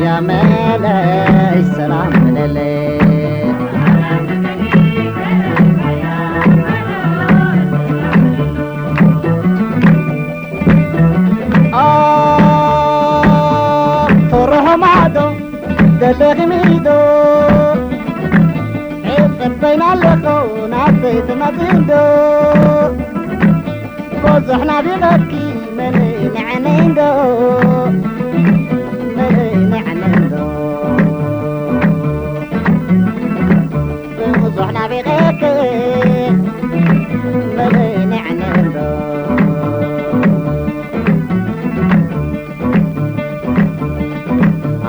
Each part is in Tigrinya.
ያመለይ ሰላም ለለ ተረኸማዶ ደለኺ ሚዶ ጽበይና ኣለኹ ናተይ ትመጺ እንዶ ብዙሕ ናቢቐኪ መለይ ንዓነይ እንዶ መለይ ንዓነይ እንዶ ብዙሕ ናቢቐኪ መለይ ንዓነይ እንዶ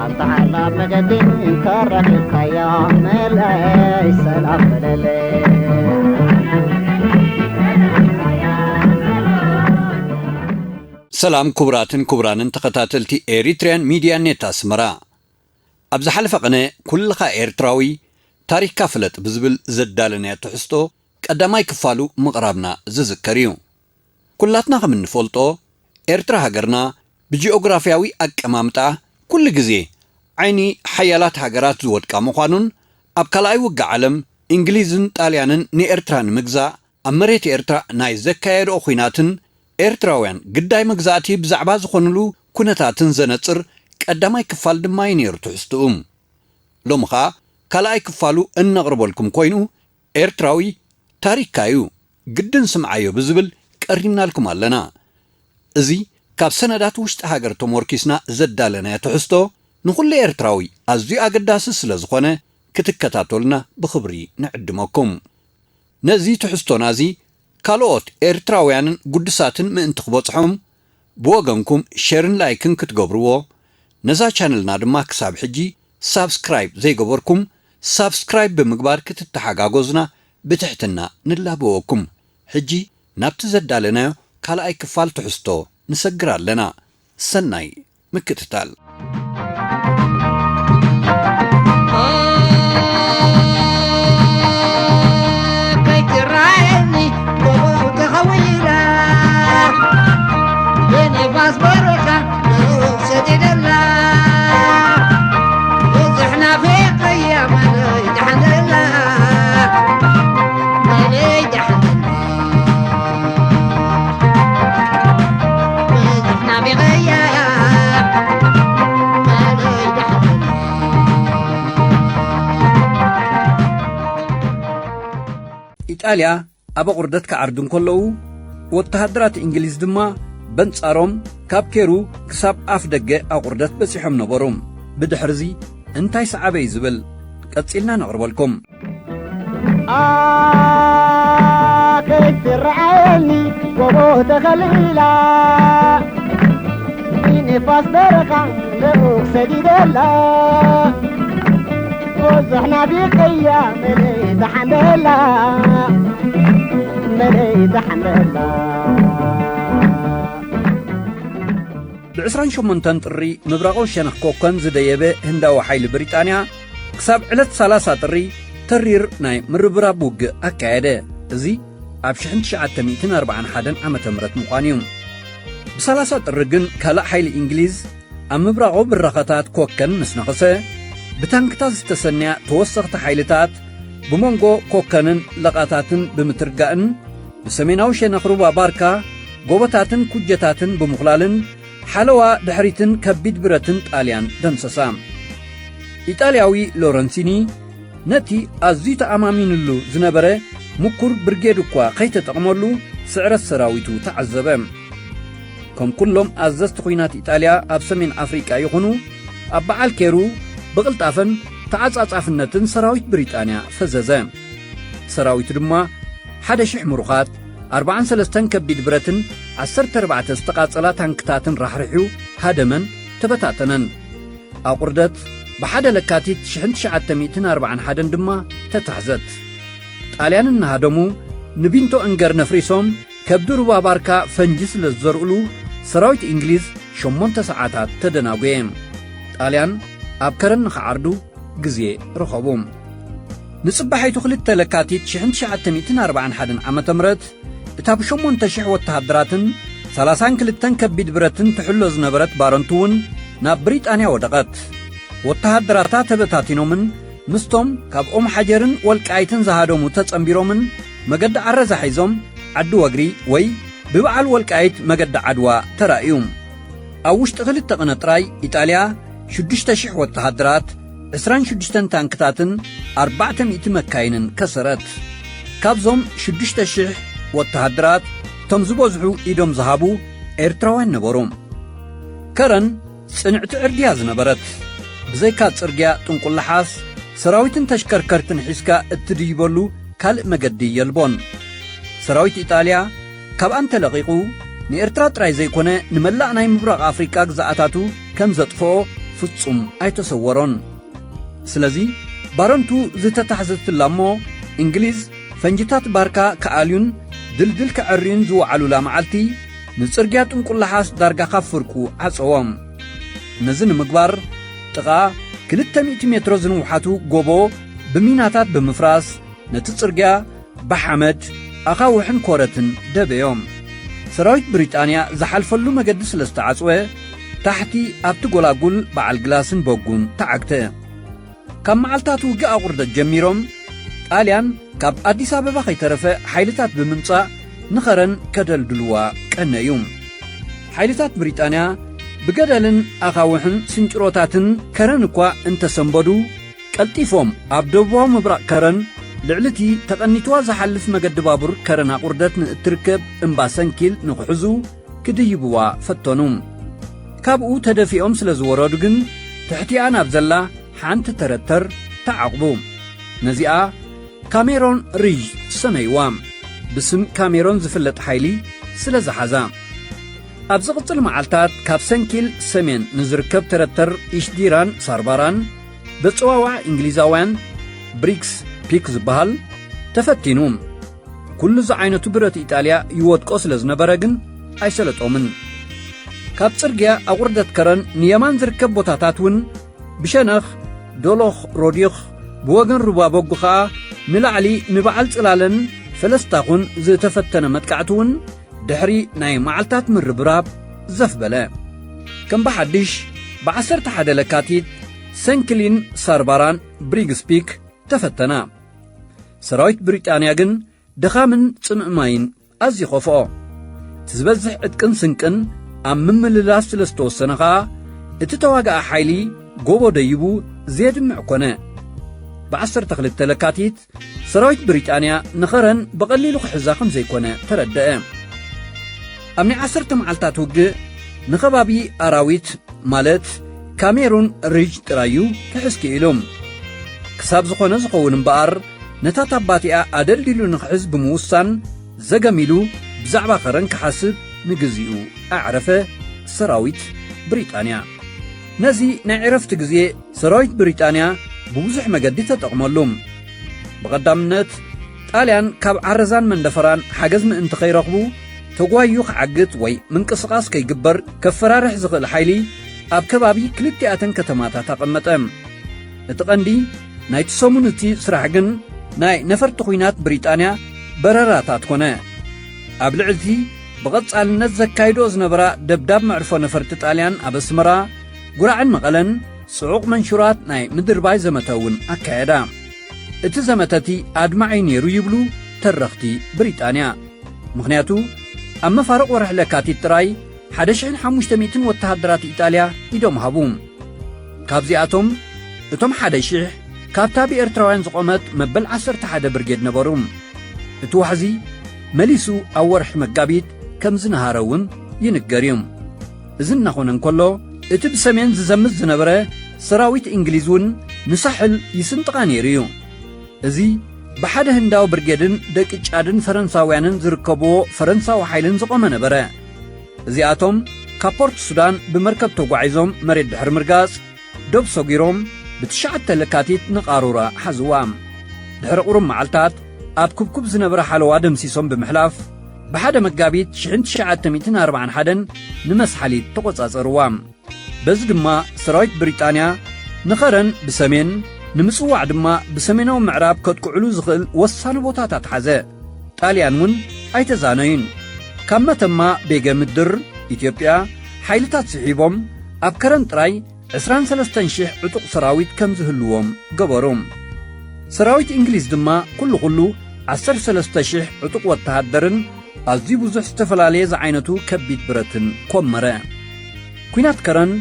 ኣንታ ሓላፍ መገዲ እንተረኺብካዮ መለይ ሰላም በለለይ። ሰላም ክቡራትን ክቡራንን ተኸታተልቲ ኤሪትሪያን ሚድያ ኔት ኣስመራ። ኣብ ዝሓለፈ ቅነ ኩልኻ ኤርትራዊ ታሪኽካ ፍለጥ ብዝብል ዘዳለናዮ ትሕዝቶ ቀዳማይ ክፋሉ ምቕራብና ዝዝከር እዩ። ኩላትና ከም እንፈልጦ ኤርትራ ሃገርና ብጂኦግራፍያዊ ኣቀማምጣ ኩሉ ግዜ ዓይኒ ሓያላት ሃገራት ዝወድቃ ምዃኑን ኣብ ካልኣይ ውግእ ዓለም እንግሊዝን ጣልያንን ንኤርትራ ንምግዛእ ኣብ መሬት ኤርትራ ናይ ዘካየድኦ ኲናትን ኤርትራውያን ግዳይ መግዛእቲ ብዛዕባ ዝኾኑሉ ኩነታትን ዘነጽር ቀዳማይ ክፋል ድማ እዩ ነይሩ ትሕዝትኡ። ሎሚ ኸኣ ካልኣይ ክፋሉ እነቕርበልኩም ኮይኑ ኤርትራዊ ታሪኽካ እዩ ግድን ስምዓዮ ብዝብል ቀሪብናልኩም ኣለና። እዚ ካብ ሰነዳት ውሽጢ ሃገር ተሞርኪስና ዘዳለናዮ ትሕዝቶ ንኹሉ ኤርትራዊ ኣዝዩ ኣገዳሲ ስለ ዝኾነ ክትከታተሉና ብኽብሪ ንዕድመኩም። ነዚ ትሕዝቶና እዚ ካልኦት ኤርትራውያንን ግዱሳትን ምእንቲ ክበጽሖም ብወገንኩም ሸርን ላይክን ክትገብርዎ፣ ነዛ ቻነልና ድማ ክሳብ ሕጂ ሳብስክራይብ ዘይገበርኩም ሳብስክራይብ ብምግባር ክትተሓጋገዙና ብትሕትና ንላበወኩም። ሕጂ ናብቲ ዘዳለናዮ ካልኣይ ክፋል ትሕዝቶ ንሰግር ኣለና። ሰናይ ምክትታል። ከይትረኣየኒ ጎቦ ተኸዊላ ብንፋስ በረኻ ሰዲደላ ብዙሕ ናፊቐያ መለይ ደሓን ደላ መለይ ደሓን ደላ ብዙሕ ናፊቐያ መለይ ደሓን ደላ ኢጣልያ ኣብ ኣቑርደት ክዓርዱ እንከለዉ፣ ወተሃደራት እንግሊዝ ድማ በንጻሮም ካብ ኬሩ ክሳብ ኣፍ ደገ ኣቑርደት በጺሖም ነበሩ። ብድሕርዚ እንታይ ሰዓበ እዩ ዝብል ቀጺልና ነቕርበልኩም። ኣከይ ትረኣየኒ ጎቦ ተኸሊላ፣ ንፋስ በረኻ ልኡኽ ሰዲደላ፣ ብዙሕ ናፊቐያ መለይ ደሓን ደላ፣ መለይ ደሓን ደላ። ብ ዕስራን ሸሞንተን ጥሪ ምብራቓዊ ሸነኽ ኮከን ዝደየበ ህንዳዊ ሓይሊ ብሪጣንያ፣ ክሳብ ዕለት ሰላሳ ጥሪ ተሪር ናይ ምርብራብ ውግእ ኣካየደ። እዚ ኣብ ሽሕን ትሽዓተ ሚእትን ኣርባዓን ሓደን ዓመተ ምህረት ምዃኑ እዩ። ብሰላሳ ጥሪ ግን ካልእ ሓይሊ እንግሊዝ ኣብ ምብራቓዊ ብራኸታት ኮከን ምስ ነኸሰ፣ ብታንክታት ዝተሰንያ ተወሰኽቲ ሓይልታት ብመንጎ ኮከንን ለቓታትን ብምትርጋእን፣ ብሰሜናዊ ሸነኽ ሩባ ባርካ ጎቦታትን ኩጀታትን ብምኹላልን፣ ሓለዋ ድሕሪትን ከቢድ ብረትን ጣልያን ደምሰሳ። ኢጣልያዊ ሎረንሲኒ ነቲ ኣዝዩ ተኣማሚንሉ ዝነበረ ምኩር ብርጌድ እኳ ከይተጠቕመሉ፣ ስዕረት ሰራዊቱ ተዓዘበ። ከም ኩሎም ኣዘዝቲ ኲናት ኢጣልያ ኣብ ሰሜን ኣፍሪቃ ይኹኑ፣ ኣብ በዓል ኬሩ ብቕልጣፈን ተዓጻጻፍነትን ሰራዊት ብሪጣንያ ፈዘዘ። ሰራዊቱ ድማ ሓደ ሽሕ ምሩኻት፣ ኣርባዓን ሰለስተን ከቢድ ብረትን ዓሰርተ ኣርባዕተ ዝተቓጸላ ታንክታትን ራሕሪሑ ሃደመን ተበታተነን። ኣቑርደት ብሓደ ለካቲት ሽሕን ትሽዓተ ሚእትን ኣርባዓን ሓደን ድማ ተታሕዘት። ጣልያን እናሃደሙ ንቢንቶ እንገር ነፍሪሶም ከብዲ ሩባ ባርካ ፈንጂ ስለ ዝዘርእሉ ሰራዊት እንግሊዝ ሸሞንተ ሰዓታት ተደናጎየ። ጣልያን ኣብ ከረን ንኽዓርዱ ግዜ ረኸቡ። ንጽባሒቱ ክልተ ለካቲት ሽሕን ትሽዓተ ሚእትን ኣርባዓን ሓደን ዓመተ ምህረት እታ ብሸሞንተ ሽሕ ወተሃደራትን ሰላሳን ክልተን ከቢድ ብረትን ትሕሎ ዝነበረት ባረንቱ እውን ናብ ብሪጣንያ ወደቐት። ወተሃደራታ ተበታቲኖምን ምስቶም ካብ ኦም ሓጀርን ወልቃይትን ዝሃደሙ ተጸንቢሮምን መገዲ ዓረዛ ሒዞም ዓዲ ወግሪ ወይ ብበዓል ወልቃይት መገዲ ዓድዋ ተራእዩ። ኣብ ውሽጢ ክልተ ቅነ ጥራይ ኢጣልያ ሽዱሽተ ሽሕ ወተሃደራት፣ ዕስራን ሽዱሽተን ታንክታትን ኣርባዕተ ሚእቲ መካይንን ከሰረት። ካብዞም ሽዱሽተ ሽሕ ወተሃደራት እቶም ዝበዝሑ ኢዶም ዝሃቡ ኤርትራውያን ነበሩ። ከረን ጽንዕቲ ዕርድያ ዝነበረት፣ ብዘይካ ጽርግያ ጥንቁላሓስ ሰራዊትን ተሽከርከርትን ሒዝካ እትድይበሉ ካልእ መገዲ የልቦን። ሰራዊት ኢጣልያ ካብኣን ተለቒቑ ንኤርትራ ጥራይ ዘይኮነ ንመላእ ናይ ምብራቕ ኣፍሪቃ ግዝኣታቱ ከም ዘጥፍኦ ፍጹም ኣይተሰወሮን። ስለዚ ባረንቱ ዝተታሕዘትላ እሞ እንግሊዝ ፈንጅታት ባርካ ክኣልዩን ድልድል ከዐርዩን ዝወዓሉላ መዓልቲ ንጽርግያ ጥንቁላሓስ ዳርጋ ካብ ፍርቁ ዓጸዎም። ነዚ ንምግባር ጥቓ ክልተ ሚእቲ ሜትሮ ዝንውሓቱ ጎቦ ብሚናታት ብምፍራስ ነቲ ጽርግያ ብሓመድ ኣኻውሕን ኮረትን ደበዮም። ሰራዊት ብሪጣንያ ዝሓልፈሉ መገዲ ስለ ዝተዓጽወ ታሕቲ ኣብቲ ጎላጉል በዓል ግላስን በጉን ተዓግተ። ካብ መዓልታት ውግእ ኣቑርደት ጀሚሮም ጣልያን ካብ ኣዲስ ኣበባ ከይተረፈ ሓይልታት ብምምጻእ ንኸረን ከደልድልዋ ቀነዩ። ሓይልታት ብሪጣንያ ብገደልን ኣኻውሕን ስንጭሮታትን ከረን እኳ እንተሰንበዱ ቀልጢፎም ኣብ ደቡባዊ ምብራቕ ከረን ልዕሊ እቲ ተቐኒትዋ ዝሓልፍ መገዲ ባቡር ከረን ኣቑርደት ንእትርከብ እምባ ሰንኪል ንኽሕዙ ክድይብዋ ፈተኑ። ካብኡ ተደፊኦም ስለ ዝወረዱ ግን ትሕቲኣ ናብ ዘላ ሓንቲ ተረተር ተዓቑቡ። ነዚኣ ካሜሮን ሪጅ ሰመይዋ። ብስም ካሜሮን ዝፍለጥ ሓይሊ ስለ ዝሓዛ። ኣብ ዝቕጽል መዓልታት ካብ ሰንኪል ሰሜን ንዝርከብ ተረተር ኢሽዲራን ሳርባራን በጽዋዋዕ እንግሊዛውያን ብሪግስ ፒክ ዝበሃል ተፈቲኑ። ኩሉ ዝዓይነቱ ብረት ኢጣልያ ይወድቆ ስለ ዝነበረ ግን ኣይሰለጦምን። ካብ ጽርግያ ኣቑርደት ከረን ንየማን ዝርከብ ቦታታት እውን ብሸነኽ ዶሎኽ ሮዲኽ ብወገን ሩባ በጉ ኸኣ ንላዕሊ ንበዓል ጽላለን ፈለስታኹን ዝተፈተነ መጥቃዕቲ እውን ድሕሪ ናይ መዓልታት ምርብራብ ዘፍ በለ። ከም ብሓድሽ ብዓሰርተ ሓደ ለካቲት ሰንክሊን ሳርባራን ብሪግስፒክ ተፈተና። ሰራዊት ብሪጣንያ ግን ድኻምን ጽምእ ማይን ኣዝዩ ኸፍኦ። እቲ ዝበዝሕ ዕጥቅን ስንቅን ኣብ ምምልላስ ስለ ዝተወሰነ ኸኣ እቲ ተዋጋኢ ሓይሊ ጎቦ ደይቡ ዘየድምዕ ኮነ። ብዓሰርተ ክልተ ለካቲት ሰራዊት ብሪጣንያ ንኸረን ብቐሊሉ ክሕዛ ከም ዘይኮነ ተረደአ። ኣብ ናይ ዓሰርተ መዓልታት ውግእ ንኸባቢ ኣራዊት ማለት ካሜሩን ሪጅ ጥራይ እዩ ክሕዝ ክኢሉ። ክሳብ ዝኾነ ዝኸውን እምበኣር ነታ ታባቲኣ ኣደልዲሉ ንኽሕዝ ብምውሳን ዘገም ኢሉ ብዛዕባ ከረን ክሓስብ ንግዚኡ ኣዕረፈ ሰራዊት ብሪጣንያ። ነዚ ናይ ዕረፍቲ ግዜ ሰራዊት ብሪጣንያ ብብዙሕ መገዲ ተጠቕመሉ። ብቐዳምነት ጣልያን ካብ ዓረዛን መንደፈራን ሓገዝ ምእንቲ ከይረኽቡ ተጓዩ ክዓግት ወይ ምንቅስቓስ ከይግበር ከፈራርሕ ዝኽእል ሓይሊ ኣብ ከባቢ ክልቲኣተን ከተማታት ኣቐመጠ። እቲ ቀንዲ ናይቲ ሰሙን እቲ ስራሕ ግን ናይ ነፈርቲ ኲናት ብሪጣንያ በረራታት ኮነ። ኣብ ልዕልቲ ብቐጻልነት ዘካይዶ ዝነበራ ደብዳብ መዕርፎ ነፈርቲ ጣልያን ኣብ ኣስመራ፣ ጉራዕን መቐለን ጽዑቕ መንሹራት ናይ ምድርባይ ዘመተ እውን ኣካየዳ። እቲ ዘመተ እቲ ኣድማዒ ነይሩ ይብሉ ተረኽቲ ብሪጣንያ። ምኽንያቱ ኣብ መፋርቕ ወርሒ ለካቲት ጥራይ ሓደ ሽሕን ሓሙሽተ ሚእትን ወተሃደራት ኢጣልያ ኢዶም ሃቡ። ካብዚኣቶም እቶም ሓደ ሽሕ ካብታ ብኤርትራውያን ዝቖመት መበል ዓሰርተ ሓደ ብርጌድ ነበሩ። እቲ ዋሕዚ መሊሱ ኣብ ወርሒ መጋቢት ከም ዝነሃረ እውን ይንገር እዩ። እዚ እናኾነ እንከሎ እቲ ብሰሜን ዝዘምት ዝነበረ ሰራዊት እንግሊዝ እውን ንሳሕል ይስንጥቓ ነይሩ እዩ። እዚ ብሓደ ህንዳዊ ብርጌድን ደቂ ጫድን ፈረንሳውያንን ዝርከብዎ ፈረንሳዊ ሓይልን ዝቖመ ነበረ። እዚኣቶም ካብ ፖርት ሱዳን ብመርከብ ተጓዒዞም መሬት ድሕሪ ምርጋጽ ዶብ ሰጒሮም ብትሽዓተ ለካቲት ንቓሩራ ሓዝዋ። ድሕሪ ቁሩብ መዓልታት ኣብ ክብኩብ ዝነበረ ሓለዋ ደምሲሶም ብምሕላፍ ብሓደ መጋቢት ሽሕን ትሽዓተ ሚእትን ኣርባዓን ሓደን ንመስሓሊት ተቖጻጸርዋ። በዚ ድማ ሰራዊት ብሪጣንያ ንኸረን ብሰሜን ንምጽዋዕ ድማ ብሰሜናዊ ምዕራብ ከጥቅዕሉ ዝኽእል ወሳኒ ቦታታት ሓዘ። ጣልያን እውን ኣይተዛነዩን። ካብ መተማ ቤገ ምድር ኢትዮጵያ ሓይልታት ስሒቦም ኣብ ከረን ጥራይ ዕስራን ሰለስተን ሽሕ ዕጡቕ ሰራዊት ከም ዝህልዎም ገበሩ። ሰራዊት እንግሊዝ ድማ ኩሉ ኩሉ ዓሰርተ ሰለስተ ሽሕ ዕጡቕ ወተሃደርን ኣዝዩ ብዙሕ ዝተፈላለየ ዝዓይነቱ ከቢድ ብረትን ኮመረ። ኲናት ከረን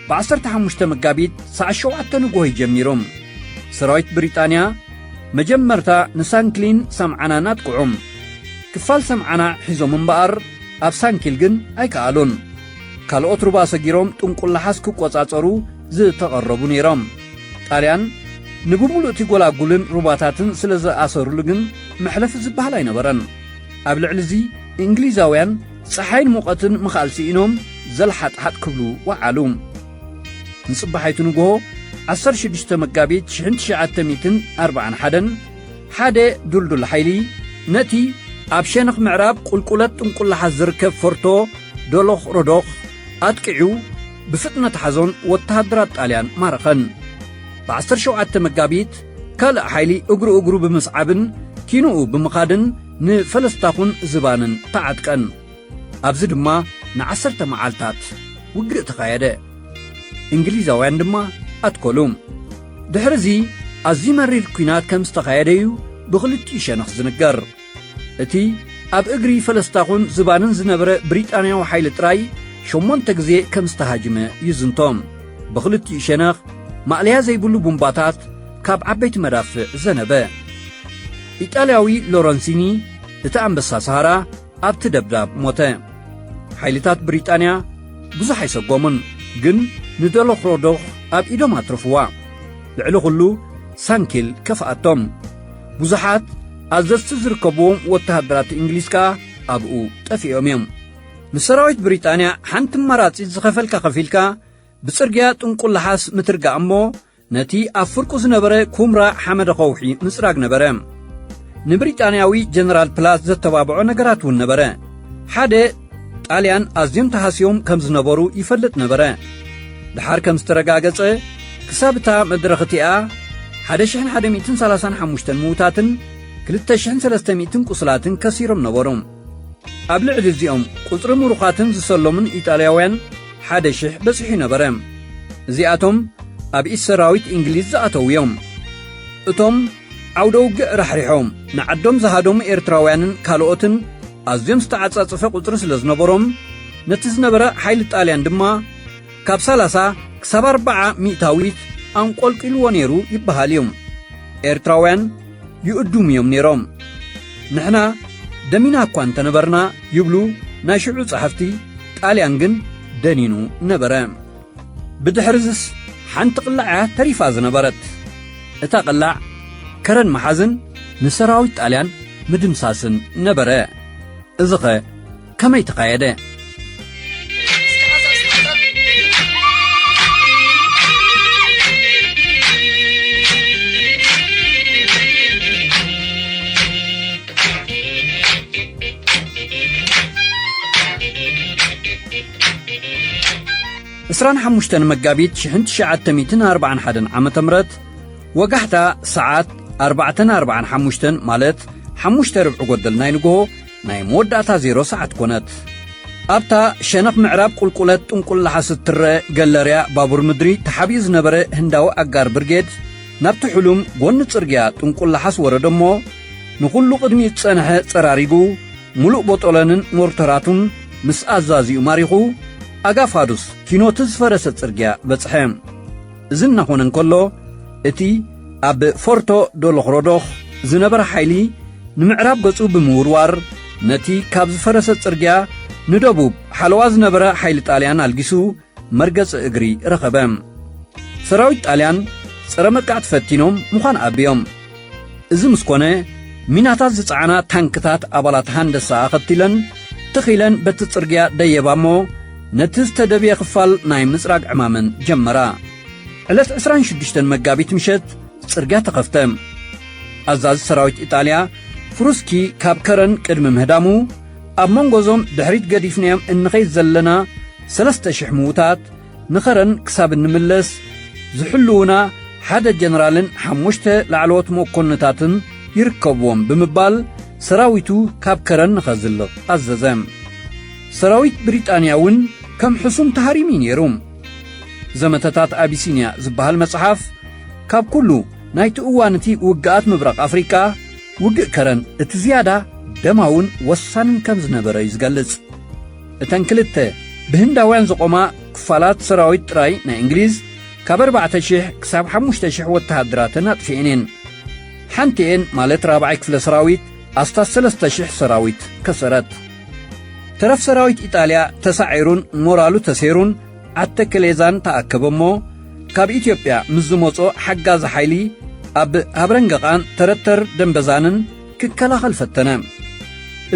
ብ ዓሰርተ ሓሙሽተ መጋቢት ሰዓት ሸውዓተ ንግሆ እዩ ጀሚሩ። ሰራዊት ብሪጣንያ መጀመርታ ንሳንክሊን ሰምዓናን ኣጥቅዑ። ክፋል ሰምዓና ሒዞም እምበኣር ኣብ ሳንኪል ግን ኣይከኣሉን። ካልኦት ሩባ ሰጊሮም ጥንቁላሓስ ክቆጻጸሩ ዝተቐረቡ ነይሮም። ጣልያን ንብምሉእ እቲ ጎላጉልን ሩባታትን ስለ ዝኣሰሩሉ ግን መሕለፊ ዝበሃል ኣይነበረን። ኣብ ልዕሊ እዚ እንግሊዛውያን ጸሓይን ሙቐትን ምኽኣል ስኢኖም ዘልሓጥሓጥ ክብሉ ወዓሉ። ንጽባሒቱ ንግሆ ዓሰርተ ሽዱሽተ መጋቢት ሽሕን ትሽዓተ ሚእትን ኣርባዓን ሓደን ሓደ ዱልዱል ሓይሊ ነቲ ኣብ ሸነኽ ምዕራብ ቁልቁለት ጥንቁላሓ ዝርከብ ፎርቶ ዶሎኽ ሮዶኽ ኣጥቂዑ ብፍጥነት ሓዞን ወተሃደራት ጣልያን ማረኸን። ብ ዓሰርተ ሸውዓተ መጋቢት ካልእ ሓይሊ እግሩ እግሩ ብምስዓብን ኪንኡ ብምኻድን ንፈለስታኹን ዝባንን ተዓጥቀን። ኣብዚ ድማ ንዓሰርተ መዓልታት ውግእ ተኻየደ። እንግሊዛውያን ድማ ኣትከሉ። ድሕሪ እዚ ኣዝዩ መሪር ኲናት ከም ዝተኻየደ እዩ ብኽልቲኡ ሸነኽ ዝንገር። እቲ ኣብ እግሪ ፈለስታኹን ዝባንን ዝነበረ ብሪጣንያዊ ሓይሊ ጥራይ ሸሞንተ ግዜ ከም ዝተሃጅመ ይዝንቶ። ብኽልቲኡ ሸነኽ ማእለያ ዘይብሉ ቡምባታት ካብ ዓበይቲ መዳፍዕ ዘነበ። ኢጣልያዊ ሎረንሲኒ፣ እቲ ኣንበሳ ሰሃራ፣ ኣብቲ ደብዳብ ሞተ። ሓይልታት ብሪጣንያ ብዙሕ ኣይሰጎሙን፣ ግን ንደሎኽሮዶኽ ኣብ ኢዶም ኣትረፍዋ። ልዕሊ ኹሉ ሳንኪል ከፍኣቶም። ብዙሓት ኣዘዝቲ ዝርከብዎም ወተሃደራት እንግሊዝ ከኣ ኣብኡ ጠፊኦም እዮም። ንሰራዊት ብሪጣንያ ሓንቲ ኣማራጺት ዝኸፈልካ ከፊልካ ብጽርግያ ጥንቁላሓስ ምትርጋእ እሞ ነቲ ኣብ ፍርቁ ዝነበረ ኩምራ ሓመደ ከውሒ ምጽራግ ነበረ። ንብሪጣንያዊ ጀነራል ፕላት ዘተባብዖ ነገራት እውን ነበረ። ሓደ፣ ጣልያን ኣዝዮም ተሃስዮም ከም ዝነበሩ ይፈልጥ ነበረ። ደሓር ከም ዝተረጋገጸ፣ ክሳብ እታ መድረኽ እቲኣ ሓደ ሽሕን ሓደ ሚእትን ሰላሳን ሓሙሽተን ምዉታትን ክልተ ሽሕን ሰለስተ ሚእትን ቁስላትን ከሲሮም ነበሩ። ኣብ ልዕሊ እዚኦም ቁጽሪ ምሩኻትን ዝሰለሙን ኢጣልያውያን ሓደ ሽሕ በጺሑ ነበረ። እዚኣቶም ኣብ ኢድ ሰራዊት እንግሊዝ ዝኣተዉ እዮም። እቶም ዓውደ ውግእ ራሕሪሖም ንዓዶም ዝሃደሙ ኤርትራውያንን ካልኦትን ኣዝዮም ዝተዓጻጸፈ ቁጽሪ ስለ ዝነበሮም፣ ነቲ ዝነበረ ሓይሊ ጣልያን ድማ ካብ ሰላሳ ክሳብ ኣርብዓ ሚእታዊት ኣንቆልቂልዎ ነይሩ ይበሃል እዩ። ኤርትራውያን ይእዱም እዮም ነይሮም። ንሕና ደሚና እኳ እንተነበርና ይብሉ ናይ ሽዑ ጸሓፍቲ፣ ጣልያን ግን ደኒኑ ነበረ። ብድሕርዝስ ሓንቲ ቅላዕ እያ ተሪፋ ዝነበረት። እታ ቅላዕ ከረን ምሓዝን ንሰራዊት ጣልያን ምድምሳስን ነበረ። እዚኸ ከመይ ተኻየደ? ዕስራን ሓሙሽተን መጋቢት ሽሕን ትሽዓተ ሚእትን ኣርባዓን ሓደን ዓመተ ምህረት ወጋሕታ ሰዓት ኣርባዕተን ኣርባዓን ሓሙሽተን ማለት ሓሙሽተ ርብዒ ጎደል ናይ ንግሆ ናይ መወዳእታ ዜሮ ሰዓት ኮነት። ኣብታ ሸነኽ ምዕራብ ቁልቁለት ጥንቁላሓስ እትረአ ገለርያ ባቡር ምድሪ ተሓቢኡ ዝነበረ ህንዳዊ ኣጋር ብርጌድ ናብቲ ሕሉም ጎኒ ጽርግያ ጥንቁላሓስ ወረደ እሞ ንኹሉ ቅድሚኡ ዝጸንሐ ጸራሪጉ፣ ምሉእ ቦጦሎንን ሞርተራቱን ምስ ኣዛዚኡ ማሪኹ፣ ኣጋ ፋዱስ ኪኖቲ ዝፈረሰ ጽርግያ በጽሐ። እዚ እናኾነ እንከሎ፣ እቲ ኣብ ፎርቶ ዶሎኽሮዶኽ ዝነበረ ሓይሊ ንምዕራብ ገጹ ብምውርዋር፣ ነቲ ካብ ዝፈረሰ ጽርግያ ንደቡብ ሓለዋ ዝነበረ ሓይሊ ጣልያን ኣልጊሱ መርገጺ እግሪ ረኸበ። ሰራዊት ጣልያን ጸረ መጥቃዕቲ ፈቲኖም ምዃን ኣቢዮም። እዚ ምስ ኮነ፣ ሚናታት ዝጸዓና ታንክታት ኣባላት ሃንደሳ ኣኸቲለን ትኽ ኢለን በቲ ጽርግያ ደየባ እሞ፣ ነቲ ዝተደብየ ክፋል ናይ ምጽራግ ዕማመን ጀመራ። ዕለት ዕስራን ሽዱሽተን መጋቢት ምሸት ጽርግያ ተኸፍተ። ኣዛዚ ሰራዊት ኢጣልያ ፍሩስኪ ካብ ከረን ቅድሚ ምህዳሙ፣ ኣብ መንጎ እዞም ድሕሪት ገዲፍናዮም እንኸይድ ዘለና ሰለስተ ሽሕ ምዉታት፣ ንኸረን ክሳብ እንምለስ ዝሕልዉና ሓደ ጀነራልን ሓሙሽተ ላዕለዎት መኮንታትን ይርከብዎም ብምባል፣ ሰራዊቱ ካብ ከረን ንኸዝልቕ ኣዘዘ። ሰራዊት ብሪጣንያ እውን ከም ሕሱም ተሃሪሙ እዩ ነይሩ። ዘመተታት ኣቢሲንያ ዝበሃል መጽሓፍ፣ ካብ ኩሉ ናይቲ እዋን እቲ ውግኣት ምብራቕ ኣፍሪቃ፣ ውግእ ከረን እቲ ዝያዳ ደማውን ወሳንን ከም ዝነበረ እዩ ዝገልጽ። እተን ክልተ ብህንዳውያን ዝቖማ ክፋላት ሰራዊት ጥራይ ናይ እንግሊዝ፣ ካብ ኣርባዕተ ሽሕ ክሳብ ሓሙሽተ ሽሕ ወተሃደራተን ኣጥፊኤን እየን። ሓንቲኤን፣ ማለት ራብዓይ ክፍለ ሰራዊት፣ ኣስታት ሰለስተ ሽሕ ሰራዊት ከሰረት። ተረፍ ሰራዊት ኢጣልያ ተሳዒሩን ሞራሉ ተሴሩን፣ ዓተከሌዛን ተኣከበ እሞ፣ ካብ ኢትዮጵያ ምስ ዝመጾ ሓጋዚ ሓይሊ ኣብ ሃብረንገቓን ተረተር ደንበዛንን ክከላኸል ፈተነ።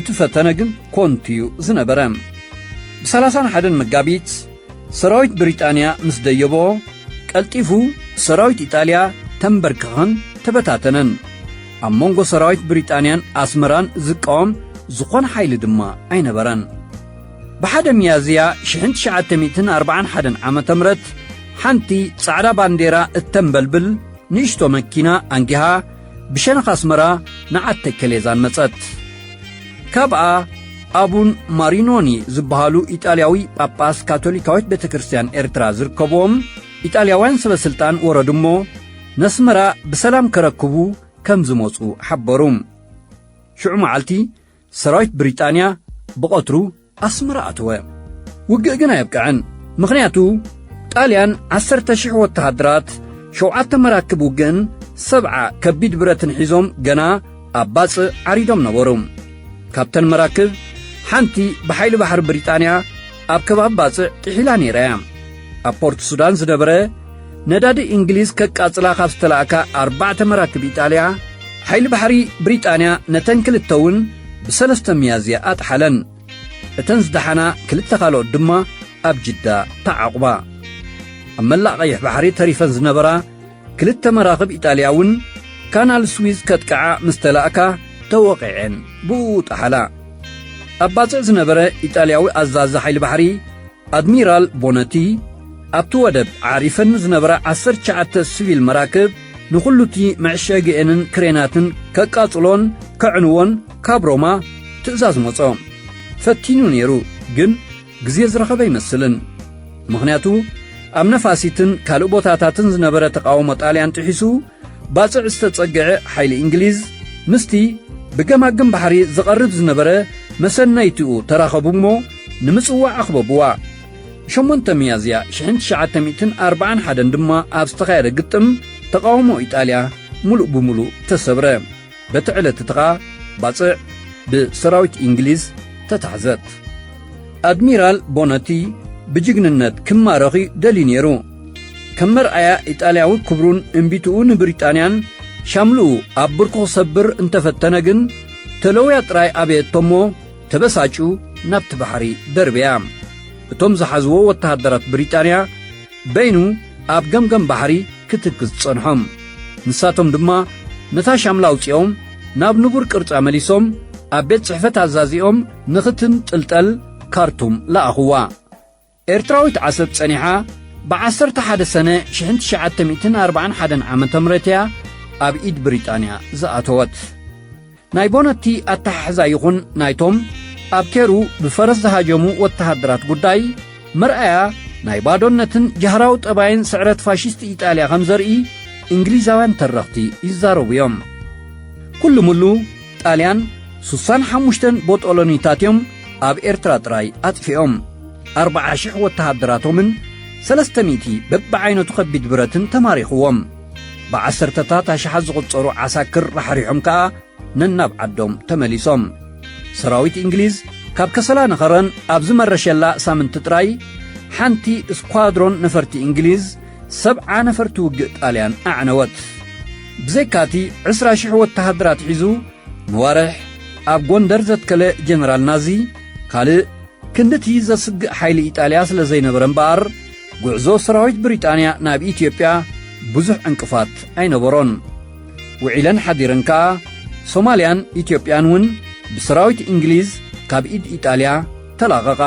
እቲ ፈተነ ግን ኮንቱ እዩ ዝነበረ። ብ ሰላሳን ሓደን መጋቢት ሰራዊት ብሪጣንያ ምስ ደየቦ፣ ቀልጢፉ ሰራዊት ኢጣልያ ተንበርክኸን ተበታተነን። ኣብ መንጎ ሰራዊት ብሪጣንያን ኣስመራን ዝቃወም ዝኾነ ሓይሊ ድማ ኣይነበረን። ብ ሓደ ሚያዝያ ሽሕን ትሽዓተ ሚእትን ኣርባዓን ሓደን ዓመተ ምህረት፣ ሓንቲ ጻዕዳ ባንዴራ እተንበልብል ንእሽቶ መኪና ኣንጊሃ ብሸነኽ ኣስመራ ንዓተከሌዛን መጸት። ካብኣ ኣቡን ማሪኖኒ ዝበሃሉ ኢጣልያዊ ጳጳስ ካቶሊካዊት ቤተ ክርስቲያን ኤርትራ ዝርከብዎም ኢጣልያውያን ሰበ ስልጣን ወረዱ እሞ፣ ነስመራ ብሰላም ከረክቡ ከም ዝመጹ ሓበሩ። ሽዑ መዓልቲ ሰራዊት ብሪጣንያ ብቐትሩ ኣስመራ ኣተወ። ውግእ ግን ኣየብቅዐን። ምኽንያቱ፣ ጣልያን ዓሰርተ ሽሕ ወተሃደራት፣ ሸውዓተ መራክብ ውግእን ሰብዓ ከቢድ ብረትን ሒዞም ገና ኣብ ባጽዕ ዓሪዶም ነበሩ። ካብተን መራክብ ሓንቲ ብሓይሊ ባሕሪ ብሪጣንያ ኣብ ከባቢ ባጽዕ ጥሒላ ነይራ እያ። ኣብ ፖርት ሱዳን ዝነበረ ነዳዲ እንግሊዝ ከቃጽላ ካብ ዝተላእካ ኣርባዕተ መራክብ ኢጣልያ፣ ሓይሊ ባሕሪ ብሪጣንያ ነተን ክልተ እውን ብሰለስተ ሚያዝያ ኣጥሓለን። እተን ዝደሓና ክልተ ካልኦት ድማ ኣብ ጅዳ ተዓቑባ። ኣብ መላእ ቀይሕ ባሕሪ ተሪፈን ዝነበራ ክልተ መራኽብ ኢጣልያ እውን ካናል ስዊዝ ከጥቅዓ ምስ ተላእካ ተወቒዐን ብኡ ጠሓላ። ኣብ ባጽዕ ዝነበረ ኢጣልያዊ ኣዛዚ ሓይሊ ባሕሪ ኣድሚራል ቦነቲ፣ ኣብቲ ወደብ ዓሪፈን ዝነበራ ዓሰርተ ትሽዓተ ሲቪል መራክብ ንኹሉ እቲ መዕሸጊኤንን ክሬናትን ከቃጽሎን ከዕንዎን ካብ ሮማ ትእዛዝ መጾ። ፈቲኑ ነይሩ፣ ግን ግዜ ዝረኸበ ኣይመስልን። ምኽንያቱ፣ ኣብ ነፋሲትን ካልእ ቦታታትን ዝነበረ ተቃውሞ ጣልያን ጥሒሱ፣ ባጽዕ ዝተጸግዐ ሓይሊ እንግሊዝ፣ ምስቲ ብገማግም ባሕሪ ዝቐርብ ዝነበረ መሰነይትኡ ተራኸቡ እሞ፣ ንምጽዋዕ ኣኽበብዋ። ሸሞንተ ሚያዝያ ሽሕን ትሽዓተ ሚእትን ኣርባዓን ሓደን ድማ ኣብ ዝተኻየደ ግጥም፣ ተቃውሞ ኢጣልያ ምሉእ ብምሉእ ተሰብረ። በቲ ዕለት እቲ ኸኣ ባጽዕ ብሰራዊት እንግሊዝ ተታሕዘት። ኣድሚራል ቦነቲ ብጅግንነት ክማረኽ እዩ ደልዩ ነይሩ። ከም መርኣያ ኢጣልያዊ ክብሩን እምቢትኡ ንብሪጣንያን ሻምልኡ ኣብ ብርኩ ክሰብር እንተፈተነ ግን፣ ተለውያ ጥራይ ኣበየቶ እሞ ተበሳጩ ናብቲ ባሕሪ ደርበያ። እቶም ዝሓዝዎ ወተሃደራት ብሪጣንያ በይኑ ኣብ ገምገም ባሕሪ ክትክዝ ጸንሖም። ንሳቶም ድማ ነታ ሻምላ ኣውጺኦም ናብ ንቡር ቅርጻ መሊሶም ኣብ ቤት ጽሕፈት ኣዛዚኦም ንኽትንጥልጠል ካርቱም ለኣኽዋ። ኤርትራዊት ዓሰብ ጸኒሓ ብ ዓሰርተ ሓደ ሰነ ሽሕን ትሽዓተ ሚእትን ኣርባዓን ሓደን ዓመተ ምህረት እያ ኣብ ኢድ ብሪጣንያ ዝኣተወት። ናይ ቦነቲ ኣተሓሕዛ ይኹን ናይቶም ኣብ ኬሩ ብፈረስ ዝሃጀሙ ወተሃደራት ጉዳይ መርኣያ ናይ ባዶነትን ጃህራዊ ጠባይን ስዕረት ፋሽስት ኢጣልያ ከም ዘርኢ እንግሊዛውያን ተረኽቲ ይዛረቡ እዮም። ኩሉ ምሉ ጣልያን ሱሳን ሓሙሽተን ቦጦሎኒታት እዮም ኣብ ኤርትራ ጥራይ ኣጥፊኦም። ኣርባዓ ሽሕ ወተሃደራቶምን ሰለስተ ሚእቲ በብዓይነቱ ከቢድ ብረትን ተማሪኽዎም። ብዓሰርተታት ኣሽሓት ዝቑጸሩ ዓሳክር ራሕሪሖም ከኣ ነናብ ዓዶም ተመሊሶም። ሰራዊት እንግሊዝ ካብ ከሰላ ንኸረን ኣብ ዝመረሸላ ሳምንቲ ጥራይ፣ ሓንቲ ስኳድሮን ነፈርቲ እንግሊዝ ሰብዓ ነፈርቲ ውግእ ጣልያን ኣዕነወት። ብዘይካቲ ዕስራ ሽሕ ወተሃደራት ሒዙ ንዋርሕ ኣብ ጎንደር ዘትከለ ጀነራል ናዚ፣ ካልእ ክንድቲ ዘስግእ ሓይሊ ኢጣልያ ስለ ዘይነበረ እምበኣር፣ ጉዕዞ ሰራዊት ብሪጣንያ ናብ ኢትዮጵያ ብዙሕ ዕንቅፋት ኣይነበሮን። ውዒለን ሓዲረን ከኣ፣ ሶማልያን ኢትዮጵያን እውን ብሰራዊት እንግሊዝ ካብ ኢድ ኢጣልያ ተላቐቓ።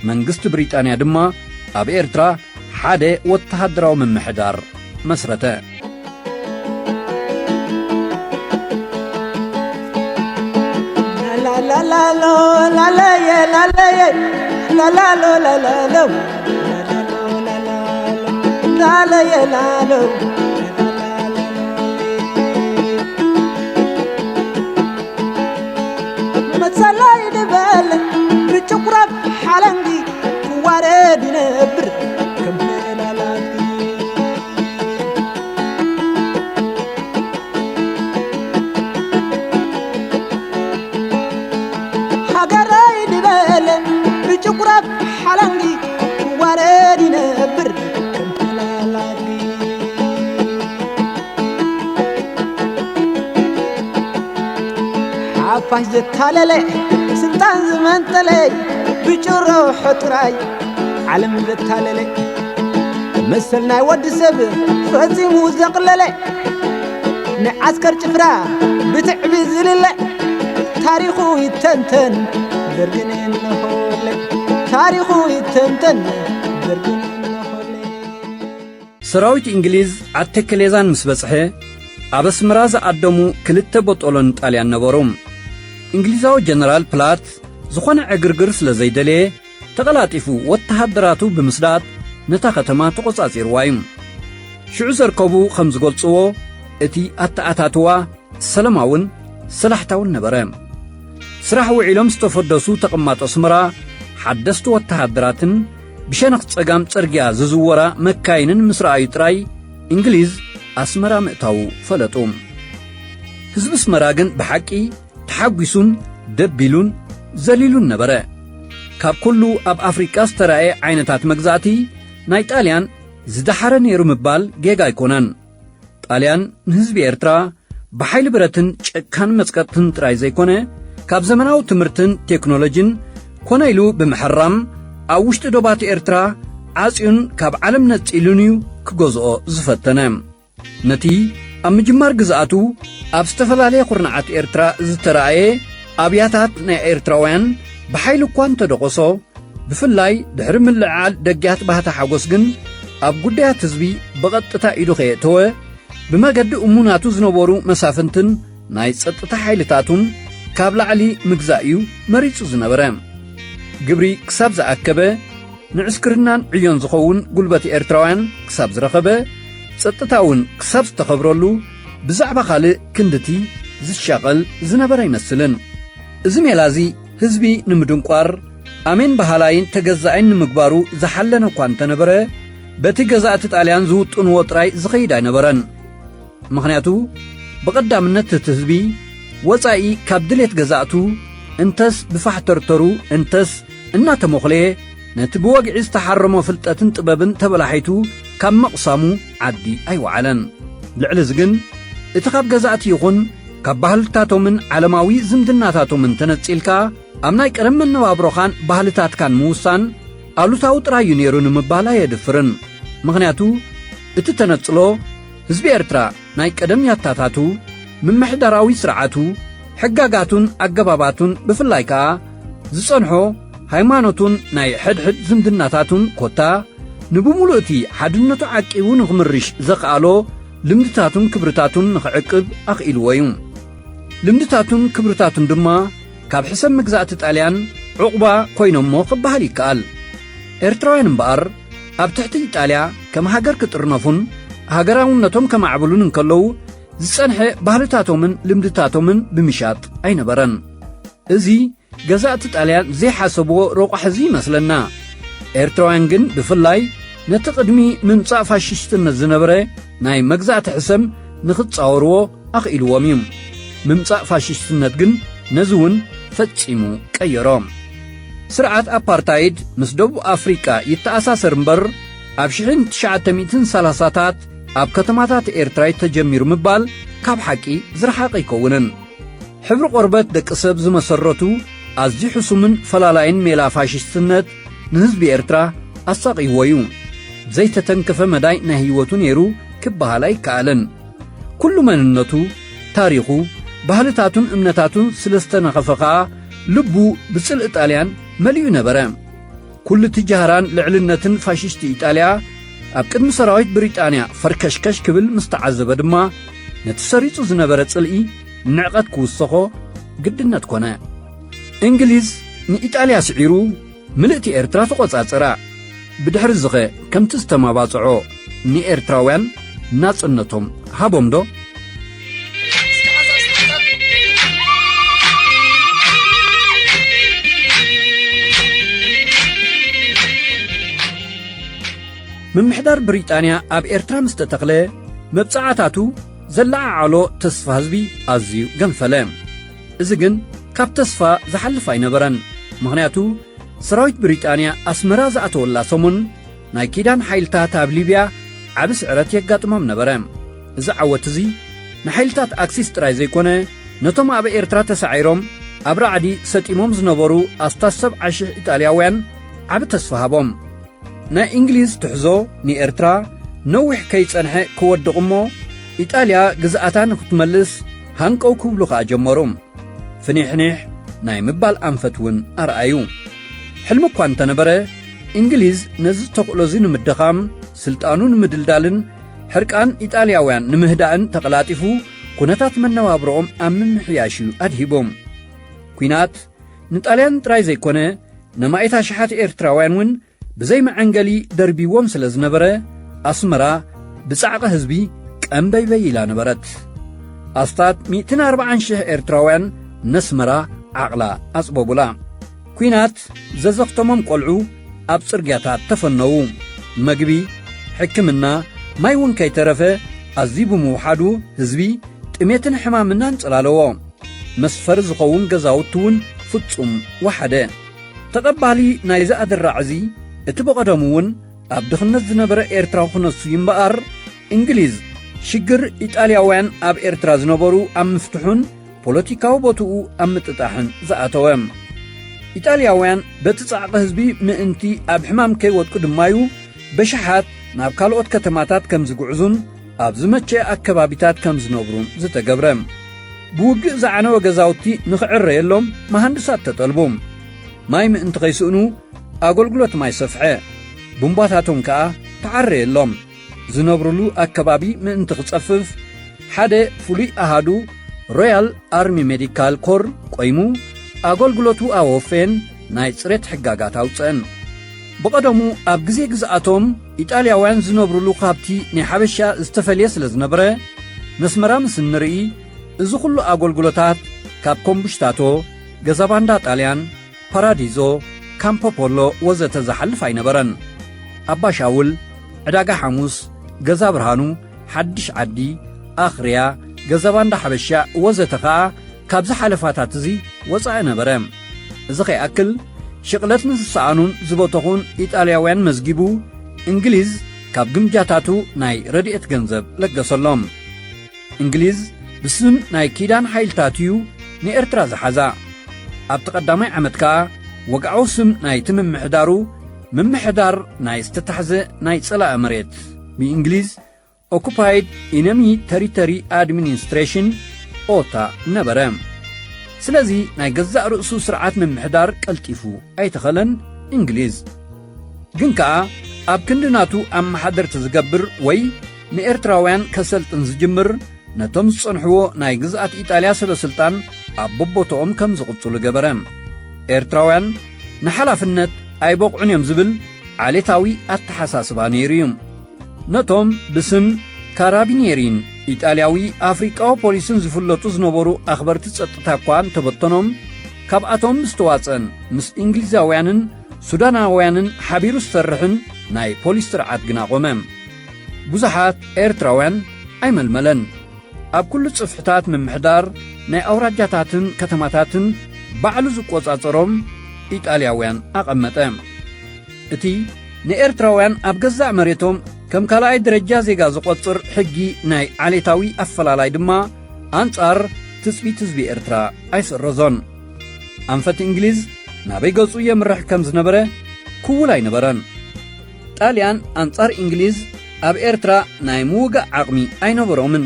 መንግስቲ ብሪጣንያ ድማ ኣብ ኤርትራ ሓደ ወተሃደራዊ ምምሕዳር መስረተ። ላለየላለው መጸላይ ንበል ብጭቁራፍ ሓለንጊ ክዋረድ ይነብር ከም ተላላፊ። ሃገረይ ንበል ብጭቁራፍ ሓለንጊ ክዋረድ ይነብር ከም ተላላፊ። ሓፋሽ ዘታለለ ስልጣን ዝመንጠለ ብጭሮ ሕጥራይ ዓለም ዘታለለ መሰል ናይ ወዲ ሰብ ፈጺሙ ዘቕለለ ንዓስከር ጭፍራ ብትዕቢ ዝልለ ታሪኹ ይተንተን ደርግን እንሆለ ታሪኹ ይተንተን ደርግን እንሆለ። ሰራዊት እንግሊዝ ዓዲ ተከሌዛን ምስ በጽሐ፣ ኣብ ኣስመራ ዝዓደሙ ክልተ ቦጦሎን ጣልያን ነበሩ። እንግሊዛዊ ጀነራል ፕላት ዝኾነ ዕግርግር ስለ ዘይደለየ፣ ተቐላጢፉ ወተሃደራቱ ብምስዳድ ነታ ከተማ ተቖጻጺርዋ እዩ። ሽዑ ዘርከቡ ከም ዝገልጽዎ፣ እቲ ኣተኣታትዋ ሰላማውን ሰላሕታውን ነበረ። ስራሕ ውዒሎም ዝተፈደሱ ተቐማጦ ኣስመራ ሓደስቲ ወተሃደራትን ብሸነኽ ጸጋም ጽርግያ ዝዝወራ መካይንን ምስ ረኣዩ ጥራይ እንግሊዝ ኣስመራ ምእታዉ ፈለጡ። ህዝቢ ኣስመራ ግን ብሓቂ ተሓጒሱን ደቢሉን ዘሊሉን ነበረ። ካብ ኩሉ ኣብ ኣፍሪቃ ዝተራእየ ዓይነታት መግዛእቲ ናይ ጣልያን ዝደሓረ ነይሩ ምባል ጌጋ ኣይኮነን። ጣልያን ንህዝቢ ኤርትራ ብሓይሊ ብረትን ጨካን መጽቀጥትን ጥራይ ዘይኮነ፣ ካብ ዘመናዊ ትምህርትን ቴክኖሎጂን ኮነ ኢሉ ብምሕራም ኣብ ውሽጢ ዶባት ኤርትራ ዓጽዩን ካብ ዓለም ነጺሉን እዩ ክገዝኦ ዝፈተነ። ነቲ ኣብ ምጅማር ግዝኣቱ ኣብ ዝተፈላለየ ኩርናዓት ኤርትራ ዝተራእየ ኣብያታት ናይ ኤርትራውያን ብሓይሊ እኳ እንተደቆሶ፣ ብፍላይ ድሕሪ ምልዕዓል ደግያት ባህታ ሓጎስ ግን ኣብ ጉዳያት ህዝቢ ብቐጥታ ኢዱ ከየእተወ፣ ብመገዲ እሙናቱ ዝነበሩ መሳፍንትን ናይ ጸጥታ ሓይልታቱን ካብ ላዕሊ ምግዛእ እዩ መሪጹ ዝነበረ። ግብሪ ክሳብ ዝኣከበ፣ ንዕስክርናን ዕዮን ዝኸውን ጉልበት ኤርትራውያን ክሳብ ዝረኸበ፣ ጸጥታ እውን ክሳብ ዝተኸብረሉ፣ ብዛዕባ ካልእ ክንድቲ ዝሻቐል ዝነበረ ኣይመስልን። እዚ ሜላ እዚ ህዝቢ ንምድንቋር፣ ኣሜን በሃላይን ተገዛኣይን ንምግባሩ ዝሓለነ እኳ እንተነበረ፣ በቲ ገዛእቲ ጣልያን ዝውጥንዎ ጥራይ ዝኸይድ ኣይነበረን። ምኽንያቱ፣ ብቐዳምነት እቲ ህዝቢ፣ ወጻኢ ካብ ድሌት ገዛእቱ፣ እንተስ ብፋሕተርተሩ፣ እንተስ እናተሞኽለየ፣ ነቲ ብወግዒ ዝተሓረሞ ፍልጠትን ጥበብን ተበላሒቱ ካብ መቕሳሙ ዓዲ ኣይወዓለን። ልዕሊ እዚ ግን፣ እቲ ካብ ገዛእቲ ይኹን ካብ ባህልታቶምን ዓለማዊ ዝምድናታቶምን ተነጺልካ፣ ኣብ ናይ ቀደም መነባብሮኻን ባህልታትካን ምውሳን ኣሉታዊ ጥራይ እዩ ነይሩ ንምባል ኣየድፍርን። ምኽንያቱ፣ እቲ ተነጽሎ፣ ህዝቢ ኤርትራ ናይ ቀደም ያታታቱ፣ ምምሕዳራዊ ስርዓቱ፣ ሕጋጋቱን ኣገባባቱን፣ ብፍላይ ከኣ ዝጸንሖ ሃይማኖቱን ናይ ሕድሕድ ዝምድናታቱን ኮታ፣ ንብምሉእ እቲ ሓድነቱ ዓቂቡ ንኽምርሽ ዘኽኣሎ ልምድታቱን ክብርታቱን ንኽዕቅብ ኣኽኢልዎ እዩ። ልምድታቱን ክብርታቱን ድማ ካብ ሕሰም መግዛእቲ ጣልያን ዑቕባ ኮይኖሞ ክበሃል ይከኣል። ኤርትራውያን እምበኣር፣ ኣብ ትሕቲ ኢጣልያ ከም ሃገር ክጥርነፉን ሃገራውነቶም ከማዕብሉን እንከለዉ፣ ዝጸንሐ ባህልታቶምን ልምድታቶምን ብምሻጥ ኣይነበረን። እዚ ገዛእቲ ጣልያን ዘይሓሰብዎ ረቋሒ እዚ ይመስለና። ኤርትራውያን ግን ብፍላይ ነቲ ቅድሚ ምምጻእ ፋሽስትነት ዝነበረ ናይ መግዛእቲ ሕሰም ንኽጻወርዎ ኣኽኢልዎም እዩ። ምምጻእ ፋሽስትነት ግን ነዚ እውን ፈጺሙ ቀየሮ። ስርዓት ኣፓርታይድ ምስ ደቡብ ኣፍሪቃ ይተኣሳሰር እምበር፣ ኣብ ሽሕን ትሽዓተ ሚእትን ሰላሳታት ኣብ ከተማታት ኤርትራ እዩ ተጀሚሩ ምባል ካብ ሓቂ ዝረሓቐ ኣይከውንን። ሕብሪ ቆርበት ደቂ ሰብ ዝመሰረቱ ኣዝዩ ሕሱምን ፈላላይን ሜላ ፋሽስትነት ንህዝቢ ኤርትራ ኣሳቕይዎ እዩ። ዘይተተንከፈ መዳይ ናይ ህይወቱ ነይሩ ክበሃል ኣይከኣልን። ኩሉ መንነቱ፣ ታሪኹ፣ ባህልታቱን እምነታቱን ስለ ዝተነኸፈ ኸኣ ልቡ ብጽልኢ ጣልያን መሊኡ ነበረ። ኩሉ እቲ ጃህራን ልዕልነትን ፋሽስቲ ኢጣልያ ኣብ ቅድሚ ሰራዊት ብሪጣንያ ፈርከሽከሽ ክብል ምስ ተዓዘበ ድማ፣ ነቲ ሰሪጹ ዝነበረ ጽልኢ ንዕቐት ክውሰኾ ግድነት ኮነ። እንግሊዝ ንኢጣልያ ስዒሩ ምልእቲ ኤርትራ ተቖጻጸራ። ብድሕሪ ዝኸ ከምቲ ዝተመባጽዖ ንኤርትራውያን ናጽነቶም ሃቦም ዶ? ምምሕዳር ብሪጣንያ ኣብ ኤርትራ ምስ ተተኽለ፣ መብጽዓታቱ ዘለዓዓሎ ተስፋ ህዝቢ ኣዝዩ ገንፈለ። እዚ ግን ካብ ተስፋ ዝሓልፍ ኣይነበረን። ምኽንያቱ፣ ሰራዊት ብሪጣንያ ኣስመራ ዝኣተወላ ሰሙን፣ ናይ ኪዳን ሓይልታት ኣብ ሊብያ ዓቢ ስዕረት የጋጥሞም ነበረ። እዚ ዓወት እዚ ንሓይልታት ኣክሲስ ጥራይ ዘይኮነ፣ ነቶም ኣብ ኤርትራ ተሳዒሮም ኣብ ራዕዲ ሰጢሞም ዝነበሩ ኣስታት ሰብዓ ሽሕ ኢጣልያውያን ዓቢ ተስፋ ሃቦም። ናይ እንግሊዝ ትሕዞ ንኤርትራ ነዊሕ ከይጸንሐ ክወድቕ እሞ፣ ኢጣልያ ግዝኣታ ንኽትመልስ ሃንቀው ክብሉ ከኣ ጀመሩ። ፍኒሕኒሕ ናይ ምባል ኣንፈት እውን ኣርኣዩ። ሕልሚ እኳ እንተነበረ፣ እንግሊዝ ነዚ ተኽእሎ እዚ ንምድኻም፣ ስልጣኑ ንምድልዳልን ሕርቃን ኢጣልያውያን ንምህዳእን ተቐላጢፉ ኩነታት መነባብሮኦም ኣብ ምምሕያሽ እዩ ኣድሂቡ። ኲናት ንጣልያን ጥራይ ዘይኮነ፣ ነማኢት ኣሽሓት ኤርትራውያን እውን ብዘይ መዐንገሊ ደርቢዎም ስለ ዝነበረ፣ ኣስመራ ብጻዕቂ ህዝቢ ቀንበይበይ ኢላ ነበረት። ኣስታት ሚእትን ኣርባዓን ሽሕ ኤርትራውያን ነስመራ ዓቕላ ኣጽበቡላ። ኲናት ዘዘኽተሞም ቆልዑ ኣብ ጽርግያታት ተፈነዉ። መግቢ፣ ሕክምና፣ ማይ እውን ከይተረፈ ኣዝዩ ብምውሓዱ፣ ህዝቢ ጥሜትን ሕማምን ኣንጸላለዎ። መስፈሪ ዝኸውን ገዛውቲ እውን ፍጹም ወሓደ። ተቐባሊ ናይዚ ኣድራዕ እዚ፣ እቲ ብቐደሙ እውን ኣብ ድኽነት ዝነበረ ኤርትራዊ ክነሱ እዩ እምበኣር፣ እንግሊዝ ሽግር ኢጣልያውያን ኣብ ኤርትራ ዝነበሩ ኣብ ምፍትሑን ፖለቲካዊ ቦትኡ ኣብ ምጥጣሕን ዝኣተወ። ኢጣልያውያን በቲ ጻዕቂ ህዝቢ ምእንቲ ኣብ ሕማም ከይወድቁ ድማዩ በሽሓት ናብ ካልኦት ከተማታት ከም ዝጉዕዙን ኣብ ዝመቸ ኣከባቢታት ከም ዝነብሩን ዝተገብረ። ብውግእ ዝዓነወ ገዛውቲ ንኽዕረየሎም መሃንድሳት ተጠልቡ። ማይ ምእንቲ ከይስእኑ ኣገልግሎት ማይ ሰፍሐ። ቡምባታቶም ከኣ ተዓረየሎም። ዝነብሩሉ ኣከባቢ ምእንቲ ክጸፍፍ ሓደ ፍሉይ ኣሃዱ ሮያል ኣርሚ ሜዲካል ኮር ቆይሙ ኣገልግሎቱ ኣወፈየን ናይ ጽሬት ሕጋጋት ኣውጸአን። ብቐደሙ ኣብ ግዜ ግዝኣቶም ኢጣልያውያን ዝነብሩሉ ካብቲ ናይ ሓበሻ ዝተፈልየ ስለ ዝነበረ፣ ነስመራ ምስ እንርኢ፣ እዚ ኹሉ ኣገልግሎታት ካብ ኮምቡሽታቶ፣ ገዛ ባንዳ ጣልያን፣ ፓራዲዞ፣ ካምፖ ፖሎ ወዘተ ዝሓልፍ ኣይነበረን። ኣባ ሻውል፣ ዕዳጋ ሓሙስ፣ ገዛ ብርሃኑ፣ ሓድሽ ዓዲ፣ ኣኽርያ፣ ገዛ ባንዳ ሓበሻ ወዘተ ኸኣ ካብዚ ሓለፋታት እዚ ወጻኢ ነበረ። እዚ ኸይኣክል፣ ሽቕለት ንዝሰኣኑን ዝበተኹን ኢጣልያውያን መዝጊቡ፣ እንግሊዝ ካብ ግምጃታቱ ናይ ረድኤት ገንዘብ ለገሰሎም። እንግሊዝ ብስም ናይ ኪዳን ሓይልታት እዩ ንኤርትራ ዝሓዛ። ኣብቲ ቀዳማይ ዓመት ከኣ ወግዓዊ ስም ናይቲ ምምሕዳሩ፣ ምምሕዳር ናይ ዝተታሕዘ ናይ ጸላኢ መሬት፣ ብእንግሊዝ ኦኩፓይድ ኢነሚ ተሪተሪ ኣድሚኒስትሬሽን፣ ኦታ፣ ነበረ። ስለዚ ናይ ገዛእ ርእሱ ስርዓት ምምሕዳር ቀልጢፉ ኣይተኸለን። እንግሊዝ ግን ከኣ ኣብ ክንዲ ናቱ ኣመሓደርቲ ዝገብር ወይ ንኤርትራውያን ከሰልጥን ዝጅምር፣ ነቶም ዝጸንሕዎ ናይ ግዝኣት ኢጣልያ ሰበ ስልጣን ኣብ በቦቶኦም ከም ዝቕጽሉ ገበረ። ኤርትራውያን ንሓላፍነት ኣይበቕዑን እዮም ዝብል ዓሌታዊ ኣተሓሳስባ ነይሩ እዩ። ነቶም ብስም ካራቢኔሪን ኢጣልያዊ ኣፍሪቃዊ ፖሊስን ዝፍለጡ ዝነበሩ ኣኽበርቲ ጸጥታ እኳ እንተበተኖም፣ ካብኣቶም ዝተዋጸን ምስ እንግሊዛውያንን ሱዳናውያንን ሓቢሩ ዝሰርሕን ናይ ፖሊስ ስርዓት ግን ኣቖመ። ብዙሓት ኤርትራውያን ኣይመልመለን። ኣብ ኩሉ ጽፍሕታት ምምሕዳር ናይ ኣውራጃታትን ከተማታትን ባዕሉ ዝቆጻጸሮም ኢጣልያውያን ኣቐመጠ። እቲ ንኤርትራውያን ኣብ ገዛእ መሬቶም ከም ካልኣይ ደረጃ ዜጋ ዝቖጽር ሕጊ ናይ ዓሌታዊ ኣፈላላይ ድማ ኣንጻር ትጽቢት ህዝቢ ኤርትራ ኣይስረዞን። ኣንፈት እንግሊዝ ናበይ ገጹ የምርሕ ከም ዝነበረ ክውል ኣይነበረን። ጣልያን ኣንጻር እንግሊዝ ኣብ ኤርትራ ናይ ምውጋእ ዓቕሚ ኣይነበሮምን።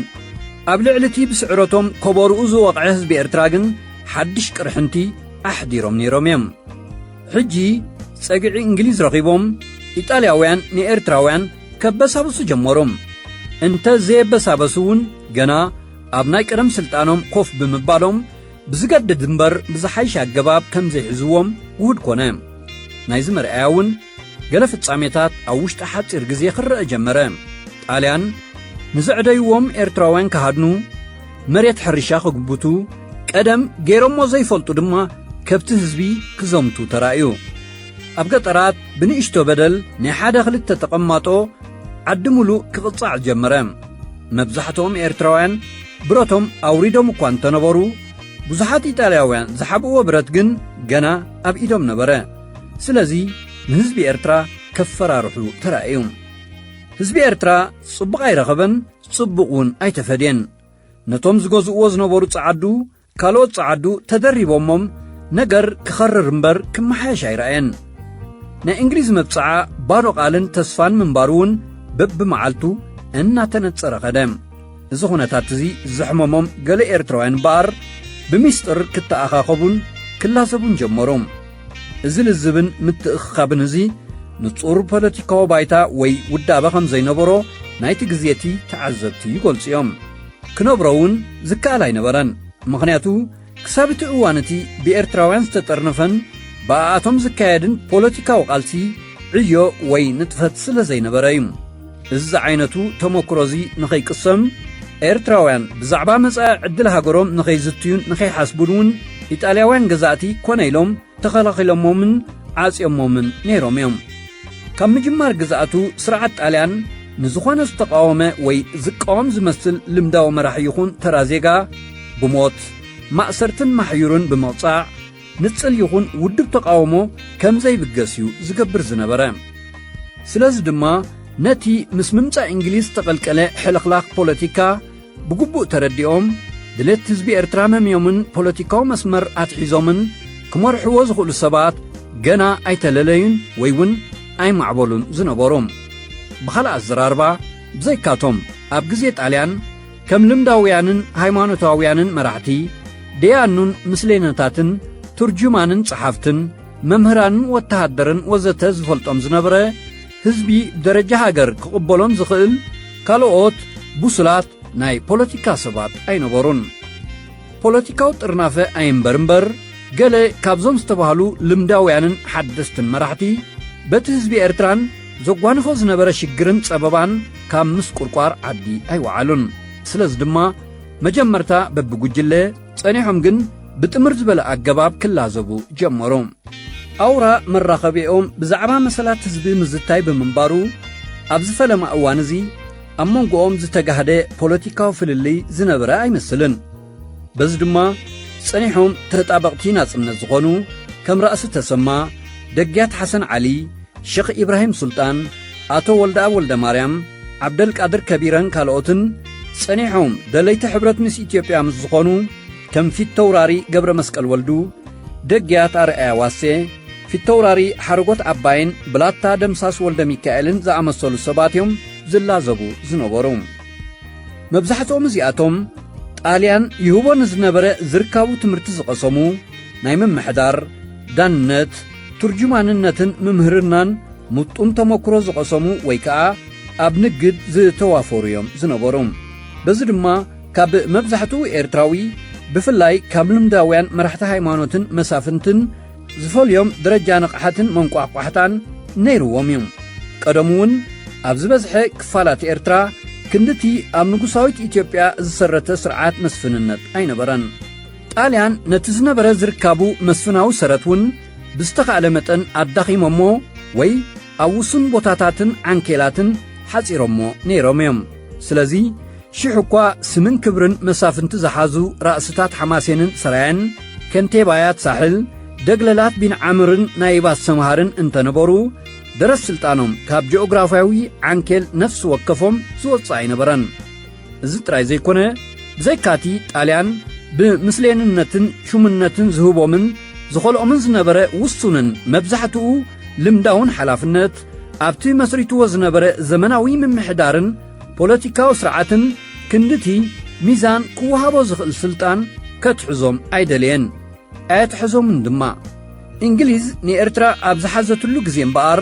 ኣብ ልዕሊ እቲ ብስዕረቶም ከበሮኡ ዝወቕዐ ህዝቢ ኤርትራ ግን ሓድሽ ቅርሕንቲ ኣሕዲሮም ነይሮም እዮም። ሕጂ ጸግዒ እንግሊዝ ረኺቦም፣ ኢጣልያውያን ንኤርትራውያን ከበሳብሱ ጀመሩ። እንተ ዘየበሳበሱ እውን ገና ኣብ ናይ ቀደም ስልጣኖም ኮፍ ብምባሎም ብዝገድድ እምበር ብዝሓይሽ ኣገባብ ከም ዘይሕዝዎም ውሁድ ኮነ። ናይዚ መርኣያ እውን ገለ ፍጻሜታት ኣብ ውሽጢ ሓጺር ግዜ ክረአ ጀመረ። ጣልያን ንዘዕደይዎም ኤርትራውያን ክሃድኑ፣ መሬት ሕርሻ ክግብቱ፣ ቀደም ገይሮሞ ዘይፈልጡ ድማ ከብቲ ህዝቢ ክዘምቱ ተራእዩ። ኣብ ገጠራት ብንእሽቶ በደል ናይ ሓደ ክልተ ተቐማጦ ዓዲ ምሉእ ክቕጻዕ ጀመረ። መብዛሕትኦም ኤርትራውያን ብረቶም ኣውሪዶም እኳ እንተነበሩ፣ ብዙሓት ኢጣልያውያን ዝሓብእዎ ብረት ግን ገና ኣብ ኢዶም ነበረ። ስለዚ ንህዝቢ ኤርትራ ከፈራርሑ ተራእዩ። ህዝቢ ኤርትራ ጽቡቕ ኣይረኸበን፣ ጽቡቕ እውን ኣይተፈድየን። ነቶም ዝገዝእዎ ዝነበሩ ጸዓዱ፣ ካልኦት ጸዓዱ ተደሪቦሞም፣ ነገር ክኸርር እምበር ክመሓየሽ ኣይረኣየን። ናይ እንግሊዝ መብጽዓ ባዶ ቃልን ተስፋን ምንባሩ እውን በብመዓልቱ እናተነጸረ ኸደ። እዚ ኹነታት እዚ ዘሕመሞም ገለ ኤርትራውያን እምበኣር፣ ብሚስጥር ክተኣኻኸቡን ክላዘቡን ጀመሩ። እዚ ልዝብን ምትእኽኻብን እዚ ንጹር ፖለቲካዊ ባይታ ወይ ውዳበ ከም ዘይነበሮ ናይቲ ግዜ እቲ ተዓዘብቲ ይገልጹ እዮም። ክነብሮ እውን ዝከኣል ኣይነበረን። ምኽንያቱ፣ ክሳብ እቲ እዋን እቲ ብኤርትራውያን ዝተጠርነፈን ብኣኣቶም ዝካየድን ፖለቲካዊ ቃልሲ፣ ዕዮ ወይ ንጥፈት ስለ ዘይነበረ እዩ። እዚ ዓይነቱ ተመክሮ እዚ ንኸይቅሰም፣ ኤርትራውያን ብዛዕባ መጻኢ ዕድል ሃገሮም ንኸይዝትዩን ንኸይሓስቡን እውን ኢጣልያውያን ገዛእቲ ኮነ ኢሎም ተኸላኺሎሞምን ዓጽዮሞምን ነይሮም እዮም። ካብ ምጅማር ግዝኣቱ፣ ስርዓት ጣልያን ንዝኾነ ዝተቃወመ ወይ ዝቃወም ዝመስል ልምዳዊ መራሒ ይኹን ተራ ዜጋ ብሞት፣ ማእሰርትን ማሕዩርን ብምቕጻዕ፣ ንጽል ይኹን ውድብ ተቃውሞ ከም ዘይብገስ እዩ ዝገብር ዝነበረ። ስለዚ ድማ፣ ነቲ ምስ ምምጻእ እንግሊዝ ዝተቐልቀለ ሕልኽላኽ ፖለቲካ ብግቡእ ተረዲኦም፣ ድሌት ህዝቢ ኤርትራ መምዮምን ፖለቲካዊ መስመር ኣትሒዞምን ክመርሕዎ ዝኽእሉ ሰባት ገና ኣይተለለዩን ወይ እውን ኣይማዕበሉን ዝነበሩ። ብኻልእ ኣዘራርባ፣ ብዘይካቶም ኣብ ግዜ ጣልያን ከም ልምዳውያንን ሃይማኖታውያንን መራሕቲ፣ ደያኑን ምስሌነታትን፣ ትርጁማንን ጸሓፍትን፣ መምህራንን ወተሃደርን ወዘተ ዝፈልጦም ዝነበረ ህዝቢ ብደረጃ ሃገር ክቕበሎም ዝኽእል ካልኦት ብሱላት ናይ ፖለቲካ ሰባት ኣይነበሩን። ፖለቲካዊ ጥርናፈ ኣይንበር እምበር፣ ገለ ካብዞም ዝተባህሉ ልምዳውያንን ሓደስትን መራሕቲ በቲ ህዝቢ ኤርትራን ዘጓንፎ ዝነበረ ሽግርን ጸበባን ካብ ምስቁርቋር ዓዲ ኣይወዓሉን። ስለዚ ድማ መጀመርታ በብጉጅለ ጸኒሖም ግን ብጥምር ዝበለ ኣገባብ ክላዘቡ ጀመሩ። ኣውራ መራኸቢኦም ብዛዕባ መሰላት ህዝቢ ምዝታይ ብምንባሩ፣ ኣብዚ ፈለማ እዋን እዚ ኣብ መንጎኦም ዝተጋህደ ፖለቲካዊ ፍልልይ ዝነበረ ኣይመስልን። በዚ ድማ ጸኒሖም ተጣበቕቲ ናጽነት ዝኾኑ ከም ራእሲ ተሰማ፣ ደግያት ሓሰን ዓሊ፣ ሸኽ ኢብራሂም ሱልጣን፣ ኣቶ ወልደኣብ ወልደማርያም፣ ዓብደልቃድር ከቢረን ካልኦትን ጸኒሖም ደለይቲ ሕብረት ምስ ኢትዮጵያ ምስ ዝኾኑ ከም ፊተውራሪ ገብረ መስቀል ወልዱ፣ ደግያት ኣርኣያ ዋሴ፣ ፊተውራሪ ሓረጎት ኣባይን ብላታ ደምሳስ ወልደ ሚካኤልን ዝኣመሰሉ ሰባት እዮም ዝላዘቡ ዝነበሩ። መብዛሕትኦም እዚኣቶም ጣልያን ይህቦ ንዝነበረ ዝርካቡ ትምህርቲ ዝቐሰሙ፣ ናይ ምምሕዳር፣ ዳንነት፣ ትርጁማንነትን ምምህርናን ምጡን ተመክሮ ዝቐሰሙ ወይ ከኣ ኣብ ንግድ ዝተዋፈሩ እዮም ዝነበሩ። በዚ ድማ ካብ መብዛሕትኡ ኤርትራዊ፣ ብፍላይ ካብ ልምዳውያን መራሕቲ ሃይማኖትን መሳፍንትን ዝፈልዮም ደረጃ ንቕሓትን መንቋሕቋሕታን ነይርዎም እዩ። ቀደሙ እውን ኣብ ዝበዝሐ ክፋላት ኤርትራ ክንድቲ ኣብ ንጉሳዊት ኢትዮጵያ ዝሰረተ ስርዓት መስፍንነት ኣይነበረን። ጣልያን ነቲ ዝነበረ ዝርካቡ መስፍናዊ ሰረት እውን ብዝተኻእለ መጠን ኣዳኺሞሞ ወይ ኣብ ውሱን ቦታታትን ዓንኬላትን ሓጺሮሞ ነይሮም እዮም። ስለዚ ሽሕ እኳ ስምን ክብርን መሳፍንቲ ዝሓዙ ራእስታት ሓማሴንን ሰራየን፣ ከንቴባያት ሳሕል፣ ደግለላት ቢን ዓምርን ናይባት ሰምሃርን እንተነበሩ፣ ደረት ስልጣኖም ካብ ጂኦግራፍያዊ ዓንኬል ነፍሲ ወከፎም ዝወጽእ ኣይነበረን። እዚ ጥራይ ዘይኮነ፣ ብዘይካቲ ጣልያን ብምስሌንነትን ሹምነትን ዝህቦምን ዝኸልኦምን ዝነበረ ውሱንን መብዛሕትኡ ልምዳውን ሓላፍነት፣ ኣብቲ መስሪትዎ ዝነበረ ዘመናዊ ምምሕዳርን ፖለቲካዊ ስርዓትን ክንድቲ ሚዛን ክወሃቦ ዝኽእል ስልጣን ከትሕዞም ኣይደለየን። ኣየትሕዞምን ድማ። እንግሊዝ ንኤርትራ ኣብ ዝሓዘትሉ ግዜ እምበኣር፣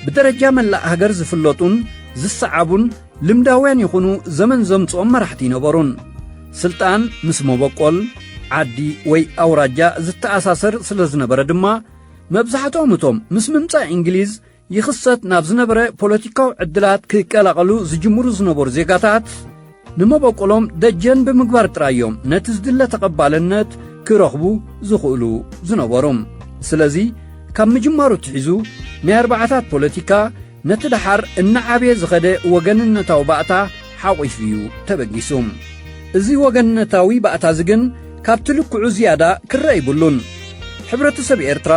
ብደረጃ መላእ ሃገር ዝፍለጡን ዝሰዓቡን ልምዳውያን ይኹኑ ዘመን ዘምጽኦም መራሕቲ ይነበሩን። ስልጣን ምስ መበቆል፣ ዓዲ ወይ ኣውራጃ ዝተኣሳሰር ስለ ዝነበረ ድማ፣ መብዛሕትኦም እቶም ምስ ምምጻእ እንግሊዝ ይኽሰት ናብ ዝነበረ ፖለቲካዊ ዕድላት ክቀላቐሉ ዝጅምሩ ዝነበሩ ዜጋታት፣ ንመበቆሎም ደጀን ብምግባር ጥራይ እዮም ነቲ ዝድለ ተቐባልነት ክረኽቡ ዝኽእሉ ዝነበሩ። ስለዚ፣ ካብ ምጅማሩ ትሒዙ ናይ ኣርባዓታት ፖለቲካ ነቲ ደሓር እናዓበየ ዝኸደ ወገንነታዊ ባእታ ሓቒፉ እዩ ተበጊሱ። እዚ ወገንነታዊ ባእታ እዚ ግን ካብቲ ልክዑ ዝያዳ ክረአ ይብሉን። ሕብረተሰብ ኤርትራ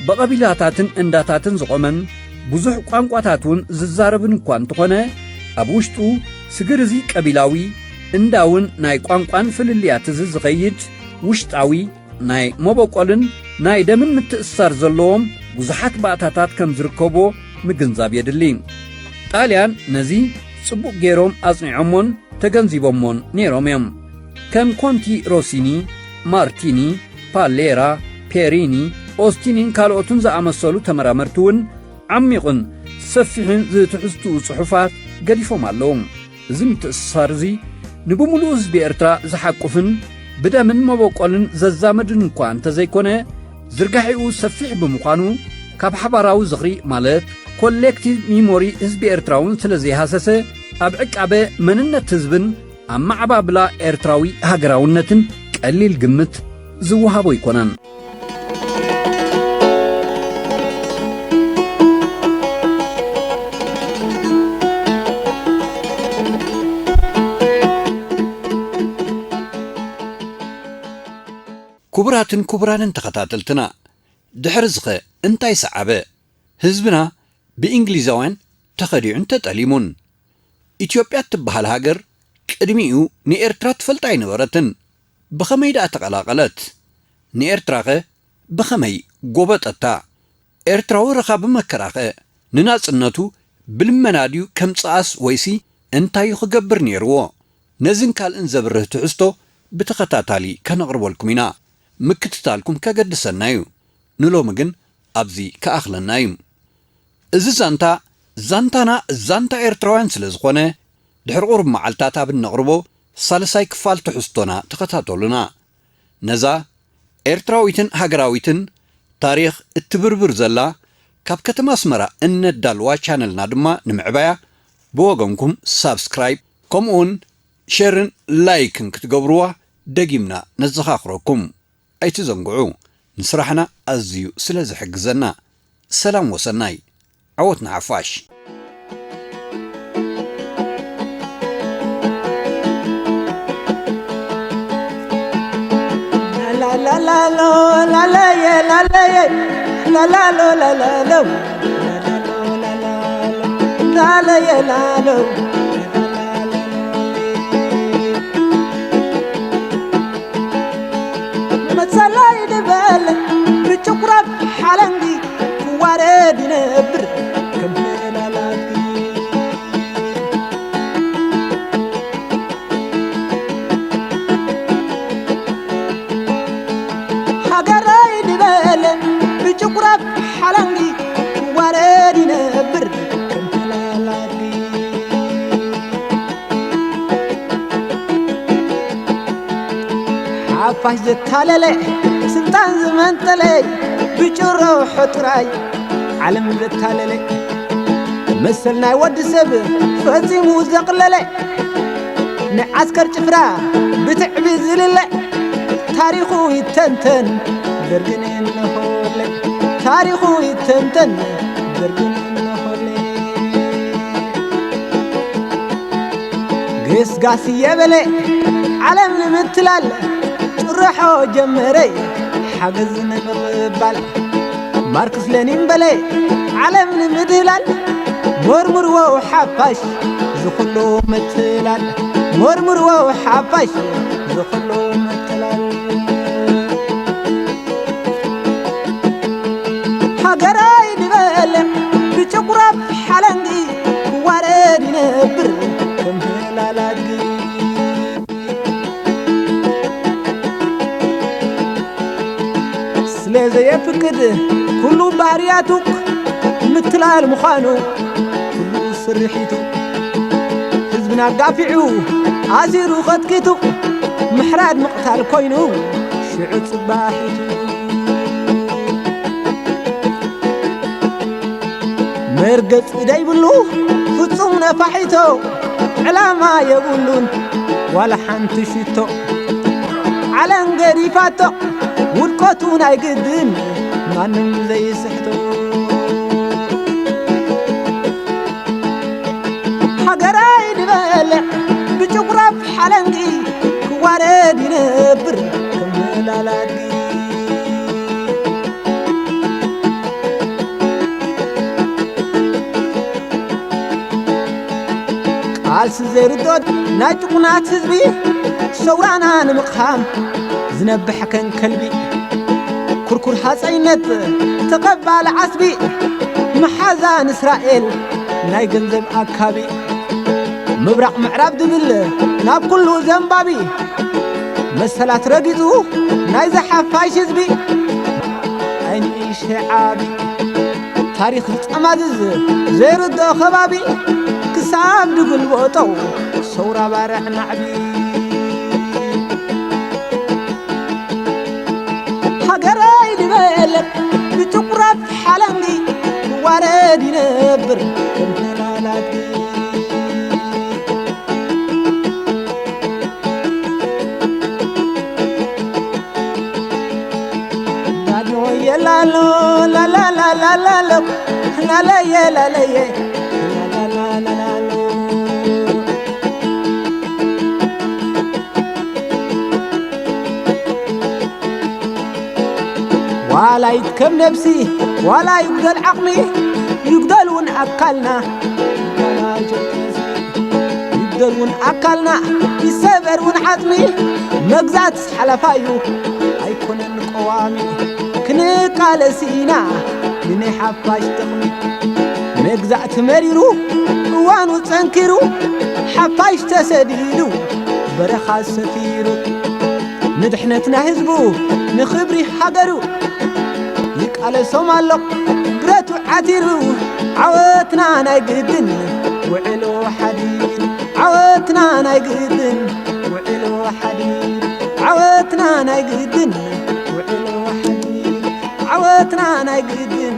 ብቐቢላታትን እንዳታትን ዝቖመን ብዙሕ ቋንቋታት እውን ዝዛረብን እኳ እንተኾነ፣ ኣብ ውሽጡ ስግር እዚ ቀቢላዊ እንዳውን ናይ ቋንቋን ፍልልያት እዚ ዝኸይድ ውሽጣዊ ናይ መበቆልን ናይ ደምን ምትእስሳር ዘለዎም ብዙሓት ባእታታት ከም ዝርከቦ ምግንዛብ የድሊ። ጣልያን ነዚ ጽቡቕ ገይሮም ኣጽኒዖሞን ተገንዚቦሞን ነይሮም እዮም። ከም ኮንቲ ሮሲኒ፣ ማርቲኒ፣ ፓሌራ፣ ፔሪኒ፣ ኦስቲኒን ካልኦትን ዝኣመሰሉ ተመራመርቲ እውን ዓሚቕን ሰፊሕን ዝትሕዝትኡ ጽሑፋት ገዲፎም ኣለዉ። እዚ ምትእስሳር እዚ ንብምሉኡ ህዝቢ ኤርትራ ዝሓቁፍን ብደምን መበቆልን ዘዛመድን እኳ እንተዘይኮነ፣ ዝርጋሒኡ ሰፊሕ ብምዃኑ፣ ካብ ሓባራዊ ዝኽሪ ማለት ኮሌክቲቭ ሚሞሪ ህዝቢ ኤርትራ እውን ስለ ዘይሃሰሰ፣ ኣብ ዕቃበ መንነት ህዝብን ኣመዓባብላ ኤርትራዊ ሃገራውነትን ቀሊል ግምት ዝወሃቦ ኣይኮነን። ክቡራትን ክቡራንን ተኸታተልትና፣ ድሕሪ ዝኸ እንታይ ሰዓበ? ህዝብና ብእንግሊዛውያን ተኸዲዑን ተጠሊሙን። ኢትዮጵያ እትበሃል ሃገር ቅድሚኡ ንኤርትራ ትፈልጣ ኣይነበረትን። ብኸመይ ደኣ ተቐላቐለት? ንኤርትራኸ ብኸመይ ጎበጠታ? ኤርትራዊ ረኻቢ መከራኸ ንናጽነቱ ብልመና ድዩ ከምጽኣስ ወይሲ እንታይ እዩ ክገብር ነይርዎ? ነዝን ካልእን ዘብርህ ትሕዝቶ ብተኸታታሊ ከነቕርበልኩም ኢና። ምክትታልኩም ከገድሰና እዩ። ንሎሚ ግን ኣብዚ ከኣኽለና እዩ። እዚ ዛንታ፣ ዛንታና ዛንታ ኤርትራውያን ስለ ዝኾነ፣ ድሕሪ ቁሩብ መዓልታት ኣብ እነቕርቦ ሳልሳይ ክፋል ትሕዝቶና ተኸታተሉና። ነዛ ኤርትራዊትን ሃገራዊትን ታሪኽ እትብርብር ዘላ ካብ ከተማ ኣስመራ እነዳልዋ ቻነልና ድማ ንምዕባያ ብወገንኩም ሳብስክራይብ ከምኡውን ሸርን ላይክን ክትገብርዋ ደጊምና ነዘኻኽረኩም። ኣይትዘንግዑ፣ ንስራሕና ኣዝዩ ስለ ዝሕግዘና። ሰላም ወሰናይ፣ ዓወት ንሓፋሽ። መሰለይ ድበል ብጭቁራብ ሓለንጊ ክዋረድ ይነብር ከም ህላላት። ሃገረይ ድበል ብጭቁራብ ሓለንጊ ክዋረድ ይነብር ከም ህላላት። ሓፋሽ ዘታለለ ስልጣን ዝመንጠለ ብጭሮ ሕጥራይ ዓለም ዘታለለ መሰል ናይ ወዲ ሰብ ፈጺሙ ዘቕለለ ንዓስከር ጭፍራ ብትዕቢ ዝልለ ታሪኹ ይተንተን ደርግን እንሆለ ታሪኹ ይተንተን ደርግን እንሆለ ገስጋስ እየበለ ዓለም ንምትላል ጭርሖ ጀመረ ሓገዝ ንምቕባል ማርክስ ለኒን በለ ዓለም ንምድላል መርምርዎ ሓፋሽ ዝኹሉ ምትላል መርምርዎ ሓፋሽ ዝኹሉ ምትላል ሃገራይ ዝበለ ብጭጉራፍ ሓለንጊ ክዋረድ ይነብር ከም ህላል ኣድጊ ስለ ዘየፍቅድ ኩሉ ባህርያቱ ምትላል ምዃኑ ኩሉ ስርሒቱ ህዝብና ኣጋፊዑ ኣሲሩ ቐጥቂጡ ምሕራድ ምቕታል ኮይኑ ሽዑ ጽባሒቱ ገጽ ደይብሉ ፍጹም ነፋሒቶ፣ ዕላማ የብሉን ዋላ ሓንቲ ሽቶ። ዓለም ገዲፋቶ ውድቀቱ ናይ ግድን ማንም ዘይስሕቶ። ሃገራይ ዝበልዕ ብጭጉራፍ ሓለንጊ ክዋረድ ይነብር ከም መላላድጊ። ቃልሲ ዘይርዶ ናይ ጭቁናት ህዝቢ፣ ሰውራና ንምቕሃም ዝነብሕ ከን ከልቢ። ኩርኩር ሃፀይነት ተቐባሊ ዓስቢ፣ መሓዛ ንእስራኤል ናይ ገንዘብ ኣካቢ። ምብራቕ ምዕራብ ድብል ናብ ኩሉ ዘንባቢ፣ መሰላት ረጊጹ ናይ ዝሓፋሽ ህዝቢ። ኣይንእሽተይ ዓቢ ታሪኽ ዝጠማዝዝ ዘይርድኦ ከባቢ፣ ክሳብ ድግልበጦ ሰውራ ባርዕ ናዕቢ። ሃገረይ ዝበልዕ ብጭቁራፍ ሓለንጊ ክዋረድ ይነብር ከም ተላላቲ። ላሎ የላሎ ላላላላላሎ ላለየ ላለየ ላላላላላሎ። ዋላ ይድከም ነብሲ ዋላ ይጉደል ዓቕሚ፣ ይጉደል እውን ኣካልና፣ ይጉደል እውን ኣካልና፣ ይሰበር እውን ዓጽሚ፣ መግዛእትስ ሓለፋ እዩ ኣይኮነን ቀዋሚ። ክንቃለስ ኢና ንናይ ሓፋሽ ጥቕሚ። መግዛእቲ መሪሩ እዋኑ ጸንኪሩ፣ ሓፋሽ ተሰዲዱ በረኻ ሰፊሩ። ንድሕነት ናይ ህዝቡ ንኽብሪ ሃገሩ ይቃለሶም ኣሎ ብረቱ ዓቲሩ። ዓወትና ናይ ግድን ውዕሎ ሓዲር፣ ዓወትና ናይ ግድን ውዕሎ ሓዲር፣ ዓወትና ናይ ግድን ውዕሎ ሓዲር፣ ዓወትና ናይ ግድን